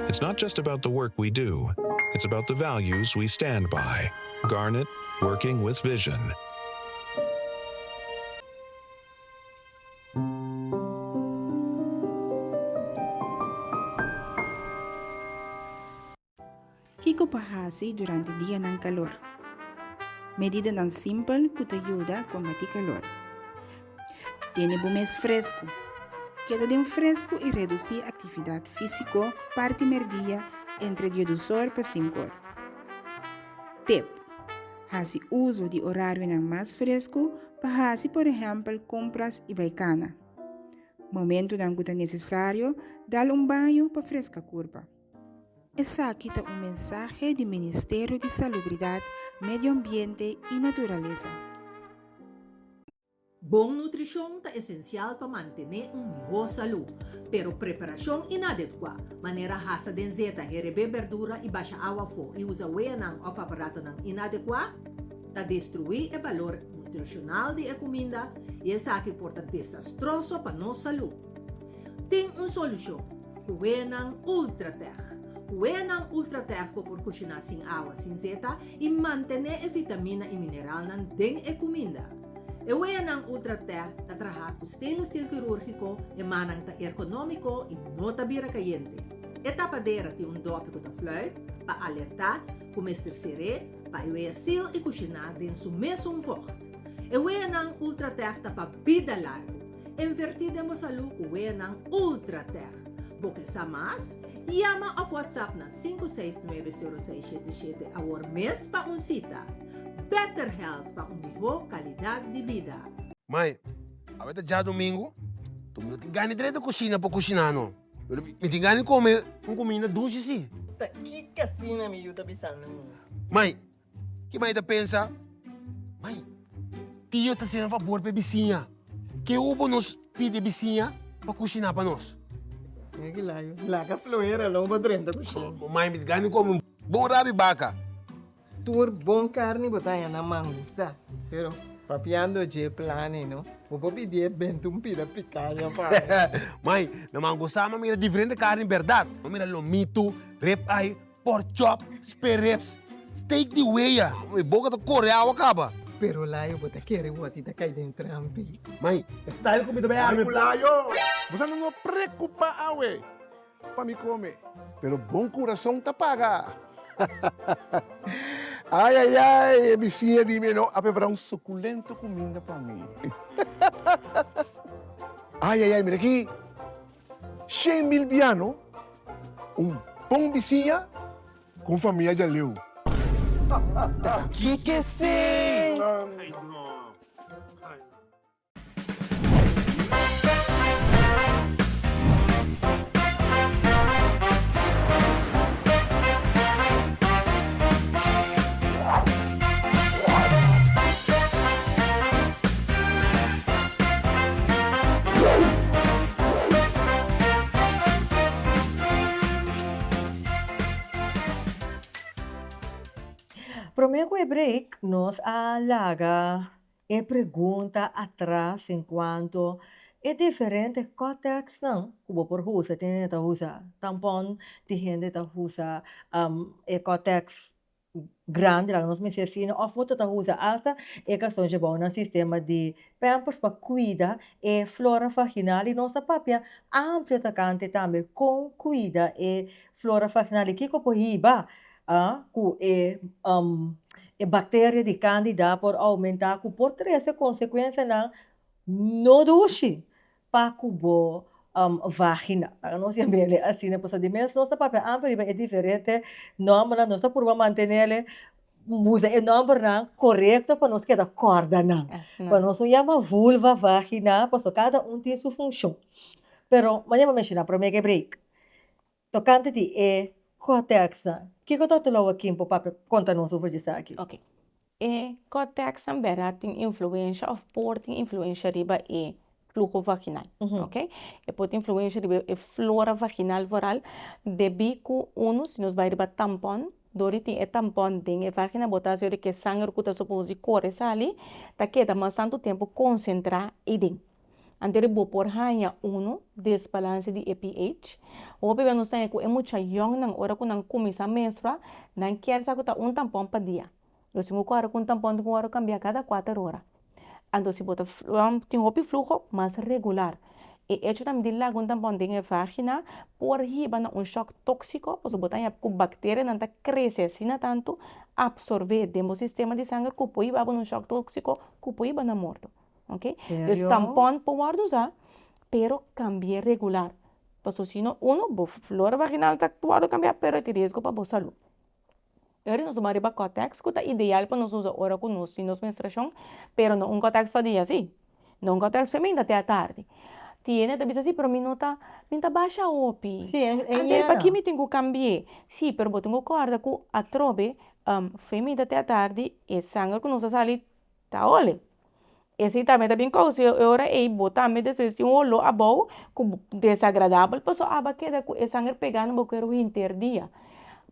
It's not just about the work we do, it's about the values we stand by. Garnet, working with vision. Kiko pa hasi durante dianan kalor? Medidanan simpel ku ta yuda kombatí kalor. Tene bo mes fresku. Keda den fresku i redusí aktividat físiko parti merdia entre diedusor pa sinkor. Tip, Hasi uso di orarionan mas fresku pa hasi por ehèmpel kompras i bai kana. Momentunan ku ta nesesario, dal un baño pa freska kurpa. Esaki ta un mensahe di Ministerio di Salubridat, Medio Ambiente i Naturalesa. Bon nutrishon ta esensial pa mantené un mihó salú, pero preparashon inadekuá, manera hasa den zeta, herebé berdura i basha awa afó i usa weanan òf aparatonan inadekuá, ta destruí e balor nutrishonal di e kuminda i esaki por ta desastroso pa nos salú. Tin un solushon, ku weanan Ultratech. Ku weanan Ultratech bo por kushiná sin awa, sin zeta i mantené e vitamina i mineralnan den e kuminda. E weanan Ultratech ta trahá ku stainless steel kirúrgiko, e mannan ta ergonómiko i no ta bira kayente. E tapadera tin un dòpi ku ta fluit pa alertá ku mester ser'é pa e wea sil i kushiná den su mesun vògt. E weanan Ultratech ta pa bida largu. Invertí den bo salú ku weanan Ultratech. Bo ke sa mas? Yama òf WhatsApp na 569 0677 awor mes pa un sita. Better Health pa un mihó kalidat di bida. Mai, awe ta djadumingu, tu mi no tin gana di drenta kushina pa kushiná no. Pero mi tin gana di kome un kuminda dushi si. Ta kiko asina mi yu ta bisando mi? Mai, Ki mai ta pensa? Mai, tio ta hasiendo fabor pa e bisiña. Ke hubo nos pidi e bisiña pa kushiná pa nos? Mira ki layo. Laga flohera lo bo drenta kushina. Mai, mi ta gana di kome un bon rabi baka. Tur bon karni bo ta haña na mangusa. Pero papiando dje plani no, bo por pidié benta un pida pikaña pa mi. Mai, na mangusa mi a mira diferente karni bèrdat. Mi a mira lomitu, rib eye, Pork chop, spare ribs, steak di wea. Mi boca ta corre awa caba. Pero Layo bo ta kere woti ta kai den trampi. Mai, e style cu mi ta bay arme. Layo, bo sa no preocupa awe pa mi come. Pero bon curason ta paga. Ay ay ay, e bisiña di mi no a prepara un suculento cuminda pa mi. Ay ay ay, mira aki. 100.000 biano, un bon bisiña ku un famia djaleu. Ta kiko esei? Promé ku e break nos a laga e pregunta atras en kuanto e diferente kòtèksnan ku bo por usa. Tin hende ta usa tampon, tin hende ta usa e kòtèks grandi laga nos mester asina of bo ta ta usa asta e kason dje bou nan sistema di pampers pa kuida e flora vaginal i nos ta papia amplio tokante tambe kon kuida e flora vaginal i kiko por hiba ku e e bakteria di candida por oumenta ku por trese konsekuensianan no dushi pa ku bo. Vagina. Laga nos yam'ele asina pasobra di mes nos ta papia amper riba e diferente nòmbernan, nos ta purba mantenele usa e nòmbernan korekto pa nos keda kòrda nan. Pa nos no yama vulva, vagina, pasobra kada un tin su funshon. Pero manera mi a menshoná promé ke break, tokante di e kòtèksnan, kiko dòkter Louaquin por papia konta nos over di esaki? Oke. E kòtèksnan bèrdat tin influensha òf por tin influensha riba e fluho vaginal, oke. E por tin influensha riba e flora vaginal vooral debí ku unu si nos bai riba tampòn, dor di tin e tampòn den e vagina bo ta hasi ora ku e sanger ku ta supos di kore sali ta keda mas tantu tempu konsentrá eiden. Anto bo por haña unu desbalanse di e pH. Hopi bes nos ta haña ku e mucha yòngnan ora ku nan kuminsá menstruá nan kier sa ku ta un tampòn pa dia. Nos tin ku kòrda ku un tampòn tin ku wòrdu kambiá kada kuater ora. Anto si bo ta tin hopi fluho, mas regular. E echo tambe di laga un tampòn den e vagina por hiba na un shòk tóksiko, pasobra bo ta haña ku bakterianan ta krese asina tantu, apsorbé den bo sistema di sanger ku por hiba bo na un shòk tóksiko ku por hiba na morto. Ok? Dus Serio? tampòn por wòrdu usá, pero kambi'é regular. Pasobra si no, uno, bo flora vaginal ta wòrdu kambiá, pero e tin riesgo pa bo salú. Ora nos tuma riba Kotex ku ta ideal pa nos usa ora ku nos tin nos menstruashon, pero no un Kotex pa dia si, no un Kotex feminta te atardi. Tiene ta bisa si, pero mi no ta, mi ta basha hopi. Sí, e Antes yena. paki mi tin ku kambi'é? Sí, pero bo tin ku kòrda ku atrobe feminta te atardi e sanger ku nos ta sali Ta hole. Esei tambe ta bin kousa e ora ei bo tambe despues tin un oló abou ku desagradabel pasobra aba keda ku e sanger pegá na bo kuerpo henter dia,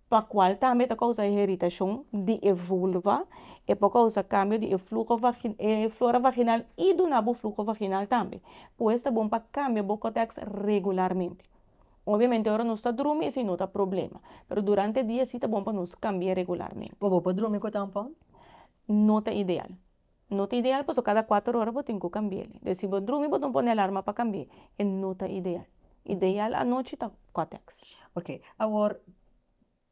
pa kual tambe ta kousa iritashon di e vulva, e por kousa kambio di e fluho e flora vaginal i duna bo fluho vaginal tambe. Pues ta bon pa kambia bo kotèks regularmente. Obviamente ora nos ta drumi esei no ta problema, pero durante dia si ta bon pa nos kambia regularmente. Bo por drumi ku tampon? No ta ideal. No ta ideal pasobra kada kuater ora bo tin ku kambi'el. Entonces si bo drumi bo ta pone alarma pa kambi'e. E no ta ideal. Ideal anochi ta kòtèks. Ok, awor,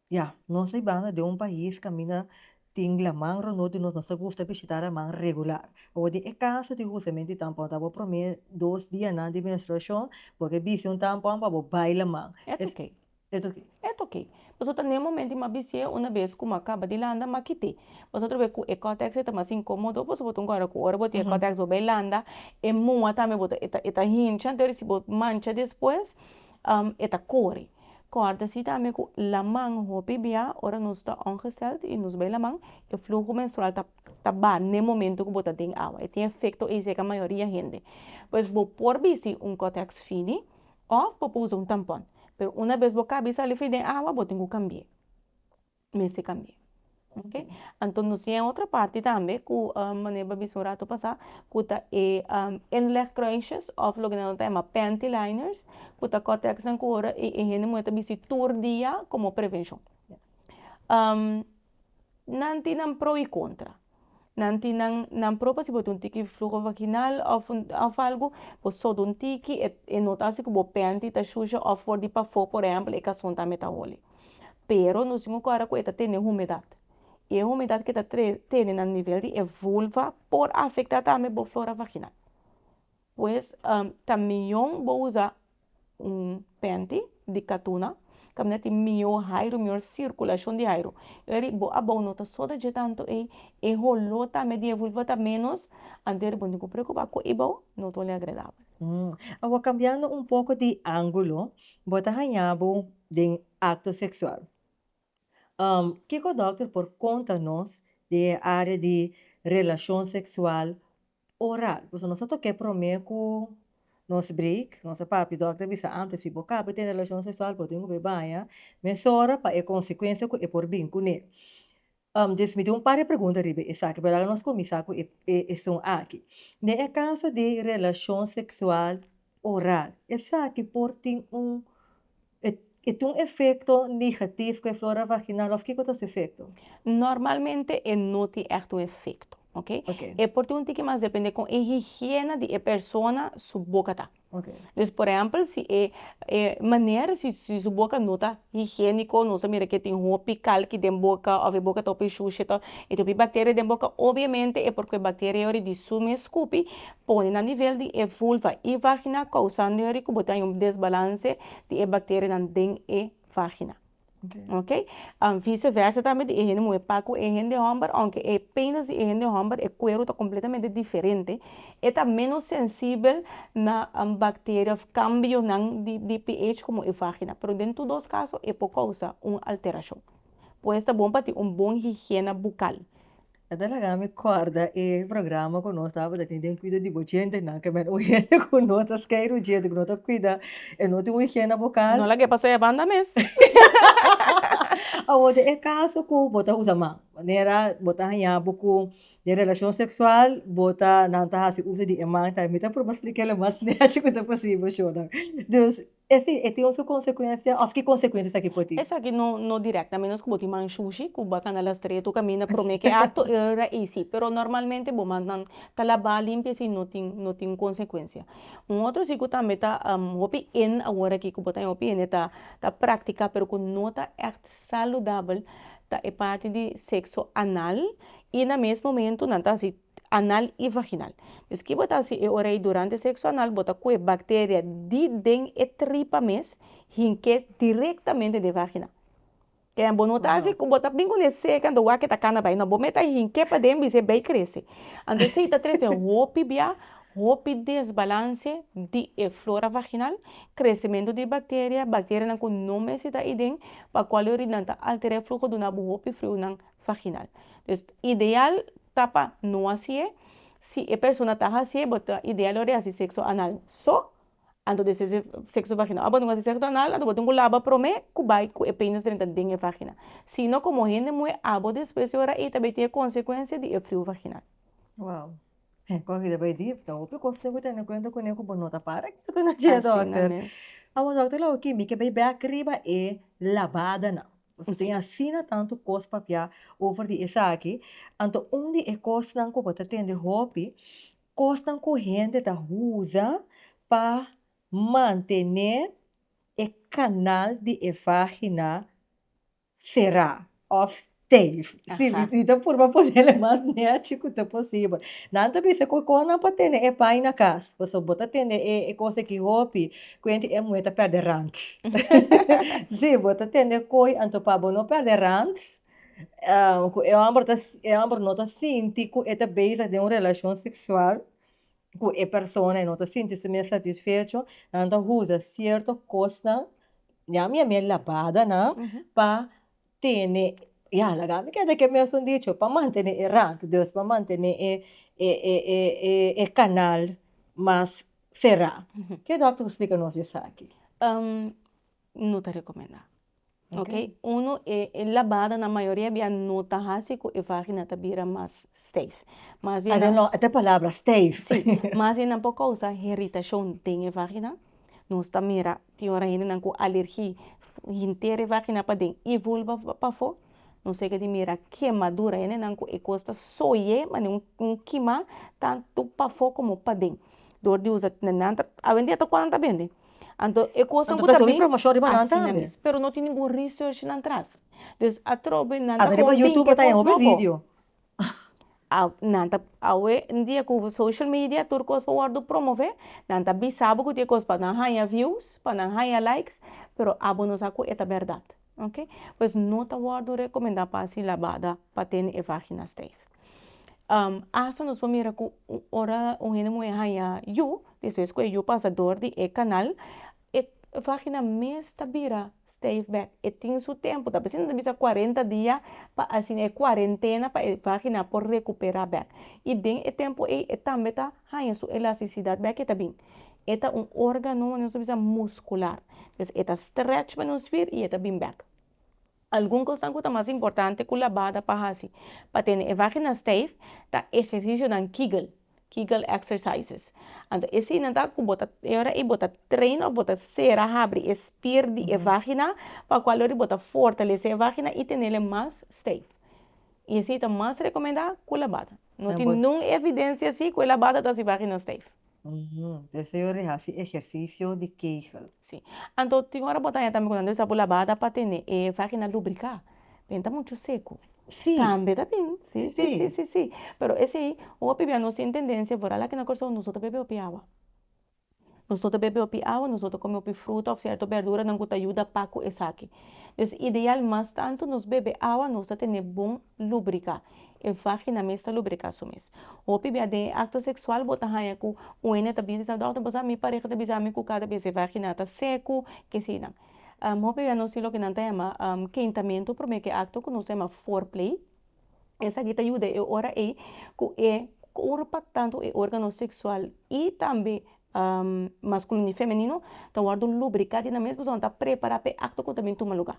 ya, nos ta banda den un pais kaminda tin laman rondó di nos, nos ta gusta bishitá laman regular. Awor den e kaso di husamente di tampon ta bo promé dos dianan di menstruashon, bo ke bisti un tampon pa bo bai laman. E ta ok. E ta ok. E ta ok. Pasobra ta n'e momento m'a bisi'é una bes ku m'a kaba di landa m'a kit'é. Pasobra otro bes ku e kòtèks e ta mas inkómodo pasobra bo ta un kòrda ku ora bo tin e kòtèks bo bai landa e mua tambe bo ta e ta e ta hincha anto si bo mancha despues e ta kore. Kòrda si tambe ku laman hopi bia ora nos ta ongesteld i nos bai laman e fluho menstrual ta ta baha n'e momento ku bo ta den awa. E tin efekto ei serka mayoria hende. Pues bo por bisti un kòtèks fini Òf bo por usa un tampon. Pero una bes bo kabi sali fi den awa bo tin ku kambi'é. Mester kambi'é. Ok. Anto nos tin e otro parti tambe ku manera bo a bisa un rato pasá ku ta e inlegkruisjes òf loke nan ta yama panty liners ku ta kòtèksnan ku ora e hende muhé ta bisti tur dia komo prevenshon. Nan tin nan pro i kontra. Nan tin nan nan pro pa si bo tin un tiki fluho vaginal òf un òf algu, bo soda un tiki e e no ta hasi ku bo pènti ta shusha òf for di pafó por ehèmpel e kason tambe ta holi. Pero nos tin ku kòrda ku e ta tene humedat i e humedat ke ta tene na nivel di e vulva por afektá tambe bo flora vaginal. Pues ta mion bo usa un panty di katuna kaminda tin mihó hairu, mihó sirkulashon di hairu. Eri bo abou no ta soda dje tantu ei, e holó tambe di e vulva ta ménos, anto eri bo no tin ku preokupá ku e bou no ta holi agradabel. Awor kambiando un poko di ángulo, bo ta haña bo den akto seksual. Kiko dòkter por konta nos di e área di relashon seksual oral? Pasobra nos a tok'é promé ku nos break, nos a papia, dòkter a bisa ántes si bo kaba tene relashon seksual bo tin ku bai baña mesora pa e konsekuensia ku e por bin kuné. Dus mi tin un par di pregunta riba esaki, pero laga nos kuminsá ku e esun aki. Den e kaso di relashon seksual oral, esaki por tin un e tin un efekto negatief ku e flora vaginal òf kiko ta su efekto? Normalmente e no tin ègt un efekto, oke. E por tin un tiki mas depende kon e higiena di e persona su boka ta. Dus por ehèmpel si e e meneer si si su boka no ta higiéniko, nos ta mira ke tin hopi kalki den boka òf e boka ta hopi shushi ta e tin hopi bakteria den boka, obviamente e por ku e bakteria yori di su mes skupi pone na nivel di e vulva i vagina kousando yori ku bo ta haña un desbalanse di e bakterianan den e vagina. Ok, vice versa tambe di e hende muhe pa ku e hende homber, aunke e penis di e hende homber, e kueru ta kompletamente diferente, e ta menos sensibel na bakteria of kambionan di pH komo e vagina, pero den tur dos kaso e por kousa un alterashon. Pues ta bon pa tin un bon higiena bukal. E ta laga mi kòrda e programa ku nos tabata tin den Kuido di Bo Djentenan, ke men un hende ku no ta skeiru djente, ku no ta kuida, e no tin un higiena bokal. No lag'é pasa e banda mes. Awor den e kaso ku bo ta usa man, manera bo ta haña bo ku den relashon seksual bo ta nan ta hasi uso di e man tambe, mi ta purba splik'é lo mas nechi ku ta posibel shornan. Dus Esei e tin un su konsekuensia òf ki konsekuensia esaki por tin? Esaki no no dirèkt, a ménos ku bo tin man shushi ku bo a kanda las tres tur kaminda promé ku e akto e ora ei sí, pero normalmente bo mannan ta labá limpia si no tin no tin konsekuensia. Un otro sí ku tambe ta hopi in awor aki ku bo ta hopi hende ta ta praktiká pero ku no ta ègt saludabel ta e parti di sekso anal i na mes momento nan ta hasi anal i vaginal. Dus ki bo ta hasi e ora ei durante sexo anal bo ta kue bacteria di den e tripa mes hink'é directamente den vagina. Kende bo no ta hasi ku bo ta bin kuné seka anto wak e ta kana bai no bo meta hink'é paden bis'é bai krese. Anto esei ta trese hopi bia hopi desbalanse di e flora vaginal, kresementu di bacteria, bacterianan ku no mester ta eiden pa kual e ora nan ta altera e fluho duna bo hopi friunan vaginal. Dus ideal ta pa no hasié, si e persona ta hasié bo ta ideal ora e hasi sexo anal so, anto despues e sexo vaginal. Ora bo tin ku hasi sexo anal anto bo tin ku laba promé ku bai ku e penis drenta den e vagina. Si no komo hende muhé abo despues e ora ei ta bai tin e konsekuensia di e friu vaginal. Wow. Kon vida bai dip, ta hopi kos tin ku tene kuenta kuné ku bo no ta para ketu na dje dòkter. Awor dòkter Lauki mi ke bai bèk riba e labadanan. Pasobra tin asina tantu kos papia over di esaki, anto un di e kosnan ku bo ta tende hopi, kosnan ku hende ta usa pa mantené e kanal di e vagina será òf stijf. Sí, mi ta purba ponele mas nechi ku ta posibel. Nan ta bisa ku kon nan por tene e pai na kas, pasobra bo ta tende e kos aki hopi, kuenti e muhé ta pèrdè rant. Sí, bo ta tende koi, anto pa bo no pèrdè rant, ku e hòmber ta, e hòmber no ta sinti ku e ta bezig den un relashon seksual ku e persona, e no ta sinti su mes satisfecho, nan ta usa sierto kosnan, ya mi a mi labadanan pa tene, ya laga mi keda ke mesun dicho, pa mantene e rand, dus pa mantene e e kanal mas será. Ke dòkter por splika nos esaki? No ta rekomendá. Ok, uno e e labada na mayoria bia no ta hasi ku e vagina ta bira mas stijf. Mas bien nan. E ta palabra stijf. Si, mas bien nan por kousa irritashon den e vagina. Nos ta mira tin ora hendenan ku alergi henter e vagina paden i vulva pafó. Nos yega di mira kemadura, hendenan ku e kos ta soye manera un kima tantu pafó komo paden. Dor di usa nan ta awendia ta kua nan ta bende. Anto e kosnan ku ta bin asina mes, pero no tin ningun research nan tras. Dus atrobe nan ta riba YouTube ta hopi video. Nan ta awe en dia ku social media tur kos por wòrdu promové, nan ta bisa bo ku tin e kos pa nan haña views, pa nan haña likes, pero abo no sa ku e ta bèrdat, ok. Pues no ta wòrdu rekomendá pa hasi labada pa tene e vagina stijf. Asta nos por mira ku ora un hende muhé haña yu, despues ku e yu pasa dor di e kanal, e vagina mes ta bira stijf bèk. E tin su tempu, ta pesina ta bisa kuarenta dia pa asina e kuarentena pa e vagina por rekuperá bèk. I den e tempu ei e tambe ta haña su elastisidat bèk, e ta bin. E ta un órgano, nos ta bisa muskular. Entonces e ta stretch pa nos spier i e ta bin bèk. Algun kosnan ku ta mas importante ku labada pa hasi pa tene e vagina stijf ta ehersisionan Kegel, Kegel exercises. Anto eseinan ta ku bo ta e ora ei bo ta train òf bo ta sera habri e spier di e vagina pa kual ora bo ta fortalesé e vagina i tenele mas stijf. I esei ta mas rekomendá ku labada. No tin nun evidensia si ku e labada ta hasi vagina stijf. Entonces yo ri hasi ehersisio di Kegel. Si. Anto tin ora bo ta haña tambe ku nan ta usa bo labada pa tene e vagina lubriká. Ben ta muchu seku. Si. Tambe ta bin. Si, si, Si. si, si, si. Pero esei hopi bia nos tin tendensia foral aki na Kòrsou nos no ta bebe hopi awa. Nos no ta bebe hopi awa, nos no ta kome hopi fruta òf sierto berduranan ku ta yuda pa ku esaki. Dus ideal mas tantu nos bebe awa nos ta tene bon lubriká. E vagina mes ta lubriká su mes. Hopi bia den e akto seksual bo ta haña ku un hende ta bin bisa, dòkter bo sa mi pareha ta bisa mi ku kada bes e vagina ta seku, kesinan. Hopi bia nos tin loke nan ta yama kentamentu promé ku e akto ku nos ta yama foreplay. Esaki ta yuda e ora ei ku e kurpa, tantu e órgano seksual i tambe maskulino i femenino ta wòrdu lubriká di nan mes pasobra nan ta prepará pa e akto ku ta bin tuma lugá.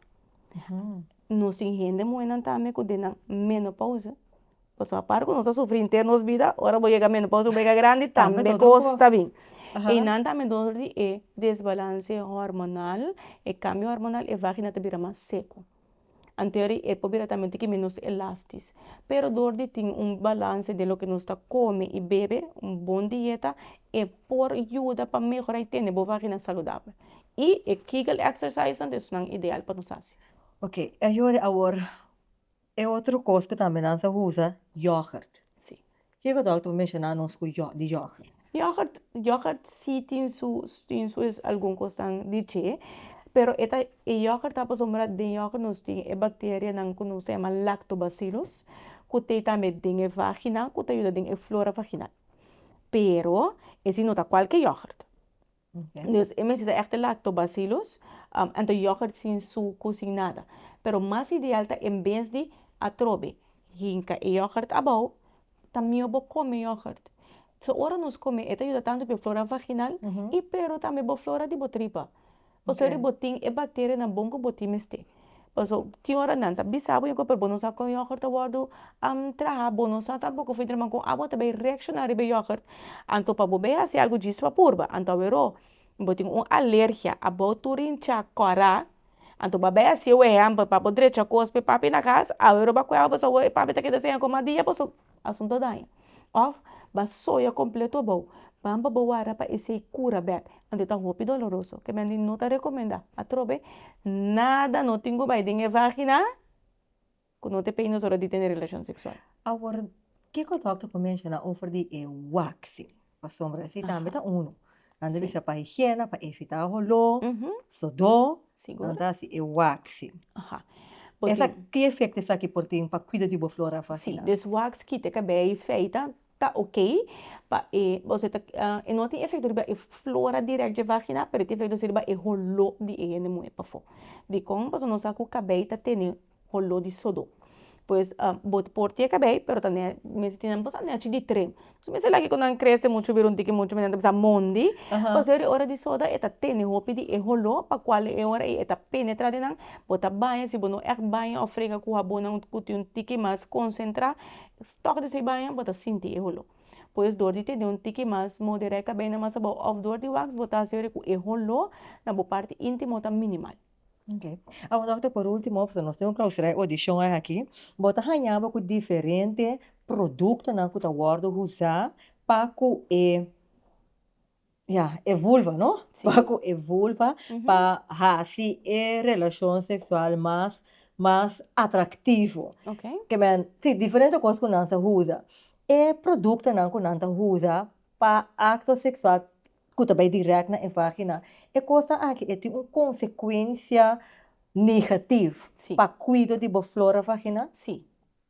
Nos tin hende muhénan tambe ku den nan menopousa, pasobra aparte ku nos a sufri henter nos bida, ora bo yega menopousa bo yega grandi tambe kos ta bin. Einan tambe dor di e desbalanse hormonal, e kambio hormonal, e vagina ta bira mas seku. Anterior e por bira tambe un tiki menos elastis. Pero dor di tin un balanse den loke nos ta kome i bebe, un bon dieta, e por yuda pa mehora i tene bo vagina saludabel. I e kegel exercisenan ta esunnan ideal pa nos hasi. Ok, e yori awor e otro kos ku tambe nan sa usa, yoghurt. Si. Kiko dòkter por menshoná nos ku di yògert? Yògert, yògert sí tin su tin su algun kosnan di dje, pero e ta e yògert ta pasobra den yògert nos tin e bakterianan ku nos ta yama lactobacillus ku t'ei tambe den e vagina ku ta yuda den e flora vaginal. Pero esei no ta kualke yògert. Dus e mester ta ègt e lactobacillus, anto yoghurt sin suku, sin nada. Pero mas ideal ta en bes di atrobe hinka e yoghurt abou, ta mihó bo kome yoghurt. So ora nos kome e ta yuda tantu pa e flora vaginal i pero tambe bo flora di bo tripa. Pasobra bo tin e bakterianan bon ku bo tin mester. Paso tin ora nan ta bisa bo pero bo no sa kon yoghurt ta wòrdu traha, bo no sa tampoko for di kon abo ta bai reakshoná riba e yoghurt. Anto pa bo bai hasi algu djis pa purba, anto aweró bo tin un alergia abou tur hinchá kòrá, anto bo a bai hasi e wehèmpel pa bo drecha kos pa e papi na kas, aweró bo a kueba pasobra e papi ta keda seña ku mas dia pasobra asuntu a daña. Òf bo a soya kompleto abou, ban pa bo wara pa esei kura bèk, anto e ta hopi doloroso, ke mende no ta rekomendá. Atrobe, nada no tin ku bai den e vagina ku no ta pei nos ora di tene relashon seksual. Awor, kiko dòkter por menshoná over di e waxing? Pasobra esei tambe ta unu. Nan ta bisa pa higiena, pa evitá holó, sodó, nan ta hasi e waxing. Esa ki efekto esaki por tin pa kuido di bo flora vaginal? Si, dus wax kita e kabei feita ta ok pa e, osea ta e no tin efekto riba e flora dirèkt dje vagina pero e tin efekto si riba e holó di e hende muhé pafó. Dikon? Pasobra nos sa ku kabei ta tene holó di sodó. Pues bo por tin e kabei pero ta ne mester tin nan cosa nechi di trim. Nos mester laki ku nan krese muchu bira un tiki muchu nan ta bisa mondi. Pasobra e ora di soda e ta tene hopi di e holó pa kual e ora ei e ta penetra den nan. Bo ta baña si bo no ègt baña òf frega ku habonnan ku tin un tiki mas konsentrá tòg di baña bo ta sinti e holó. Pues dor di tene un tiki mas moderá e kabeinan mas abou òf dor di wax bo ta hasi ora ku e holó na bo parti íntimo ta minimal. Ok. Awor dokter por ultimo pasobra nos tin un clausura e audicion aki, bo ta haña bo ku diferente productonan ku ta wòrdu usá pa ku e ya e vulva no? Sí. Pa ku e vulva pa hasi e relashon seksual mas mas atraktivo. Ok. Ke men si diferente kos ku nan sa usa. E produktonan ku nan ta usa pa akto seksual ku ta bai dirèkt na e vagina, e kosnan aki e tin un konsekuensia negativ Sí. pa kuido di bo flora vaginal? Sí.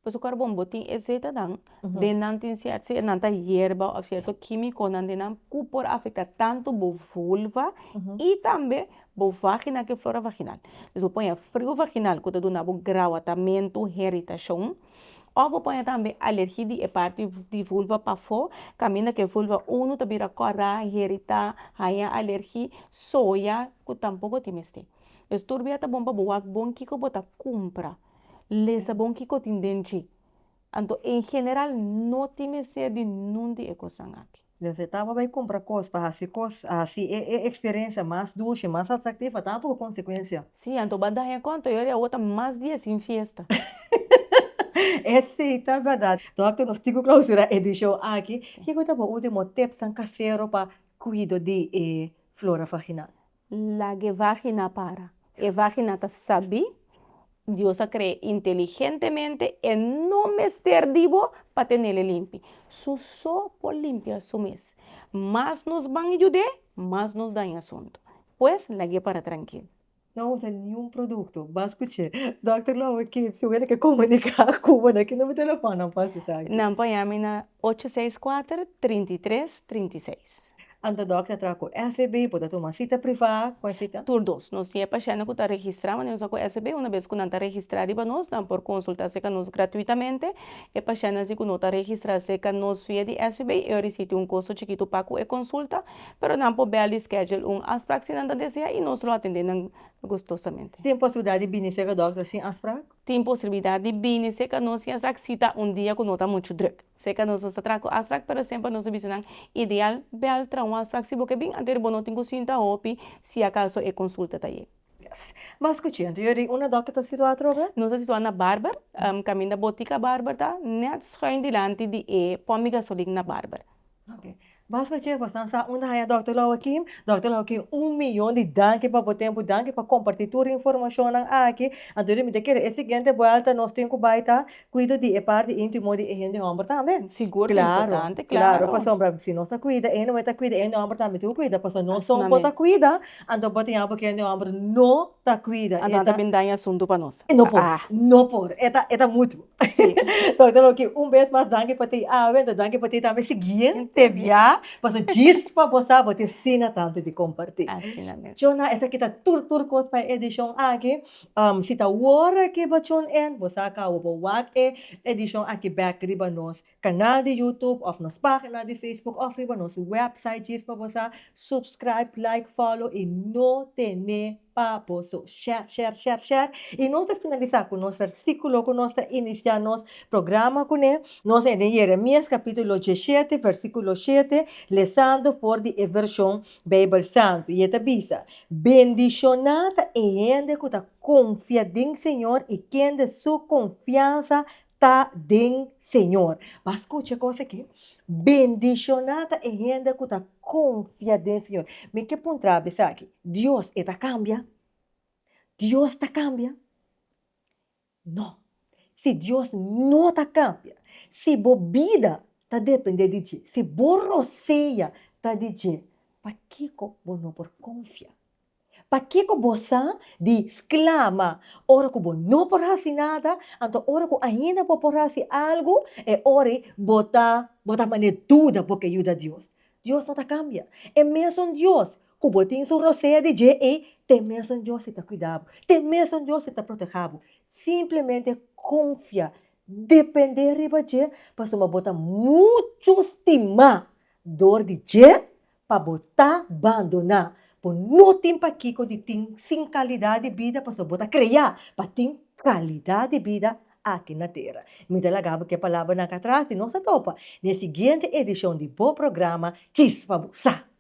Pasobra kòrda bon, bo tin e zetanan, den nan tin sierto, si nan ta yerba òf sierto kímikonan den nan ku por afektá tantu bo vulva i tambe bo vagina ku e flora vaginal. Dus bo por friu vaginal ku ta duna bo grawatamentu, heritashon. Òf bo por haña tambe alergia di e parti di vulva pafó, kaminda ku e vulva unu ta bira kòrá, heritá, haña alergia, soya, ku tampoko tin mester. Pues tur bia ta bon pa bo wak bon kiko bo ta kumpra, lesa bon kiko tin den dje. Anto en general no tin mester di nun di e kosnan aki. Los e taba bai kumpra kos pa hasi kos, hasi e e eksperensia mas dushi, mas atraktivo, ta poko konsekuensia. Sí, anto bo a daña konto, i ora awor ta mas dia sin fiesta. Esei ta bèrdat. Dòkter, nos tin ku klausurá e edishon aki. Kiko ta bo último tipsnan kasero pa kuido di e flora vaginal? Laga e vagina para. E vagina ta sabí, Dios a kre'é inteligentemente, e no mester di bo pa tenel'e limpi. Su so por limpia su mes. Mas nos ban yud'é, mas nos daña asuntu. Pues, lag'é para trankil. No usa niun produkto. Ban skuch'é. Dòkter Louwe Kip, si wende ke komuniká ku bo na ki number telefòn nan por hasi esaki? Nan por yami na ocho seis kuater, 33, 36. Anto dòkter a traha ku SVB, bo ta tuma sita privá ku e sita? Tur dos. Nos tin e pashèntnan ku ta registrá manera nos a ku SVB. Una bes ku nan ta registrá riba nos, nan por konsultá serka nos gratuitamente. E pashèntnan si ku no ta registrá serka nos via di SVB, e ora si tin un kosto chikitu pa ku e konsulta, pero nan por bèl di schedule un afsprak si nan ta deseá i nos lo atendé nan gustosamente. Tin posibilidat di bini serka dòkter sin afsprak? Tin posibilidat di bini serka nos sin afsprak si ta un dia ku no ta muchu drùk. Serka nos nos ta traha ku afsprak pero semper nos ta bisa nan ideal bèl traha un afsprak si bo ke bin anto bo no tin ku sinta hopi si akaso e konsulta ta yega. Yes. Mas ku chento yori unda dòkter ta situá atrobe? Nos ta situá na Barber, kaminda Botika Barber ta nèt schuin dilanti di e pòmp di gasolin na Barber. Ok. Mas ku chento bosnan sa unda haña dòkter Louakim. Dòkter Louakim un miyon di danki pa bo tempu, danki pa kompartí tur e informashonnan aki. Anto mi ta kere e siguiente buèlta nos tin ku bai ta Kuido di e parti íntimo di e hende hòmber tambe. Sigur ta importante, klaro. Klaro, pasobra si nos ta kuida e hende muhé ta kuida, e hende hòmber tambe tin ku kuida, pasobra nos son por ta kuida, anto por tin algu ku e hende hòmber no ta kuida. Anto nan ta bin daña asuntu pa nos. No por, no por, e ta, e ta mutu. Dòkter Loki, un bes mas danki pa ti awe, anto danki pa ti tambe siguiente bia, pasobra djis pa bo sa bo tin asina tantu di kompartí. Asina mes. Chona, esaki ta tur tur kos pa e edishon aki. Si ta wor aki bo tune in, bo sa cabo bo wak e edicion aki bek riba nos canal di YouTube of nos pagina di Facebook of riba nos website djis pa bo sa subscribe, like, follow y no tene pa bo so. Share, share, share, share. Y nos ta finalisa cu nos versiculo cu nos ta inicia nos programa cune. Nos ta den Jeremias capitulo diesshete versiculo shete lesando for di e version Bijbel Santu y e ta bisa, Bendishoná ta e hende ku ta konfia den Señor i kende su konfiansa ta den Señor. Bo a skucha e kos aki? Bendishoná ta e hende ku ta konfia den Señor. Mi ke puntra bo esaki, Dios e ta kambia? Dios ta kambia? No. Si Dios no ta kambia, si bo bida ta depende di dje, si bo rosea ta di dje, pakiko bo no por konfia? Pakiko bo sa di sklama ora ku bo no por hasi nada, anto ora ku ainda bo por hasi algu, e ora ei bo ta bo ta manera duda bo ke yuda Dios? Dios no ta kambia. E mesun Dios ku bo tin su rosea di dje ei, t'e mesun Dios si ta kuida bo, t'e mesun Dios si ta proteha bo. Simplemente konfia, dependé riba dje, pasobra bo ta muchu stimá dor di dje pa bo ta bandoná. Bo no tin pakiko di tin sin kalidat di bida pasobra bo ta kreá pa tin kalidat di bida aki na tera. Mi ta laga bo ku e palabranan akí atras i nos ta topa na e siguiente edishon di bo programa Chispa Bo Sa.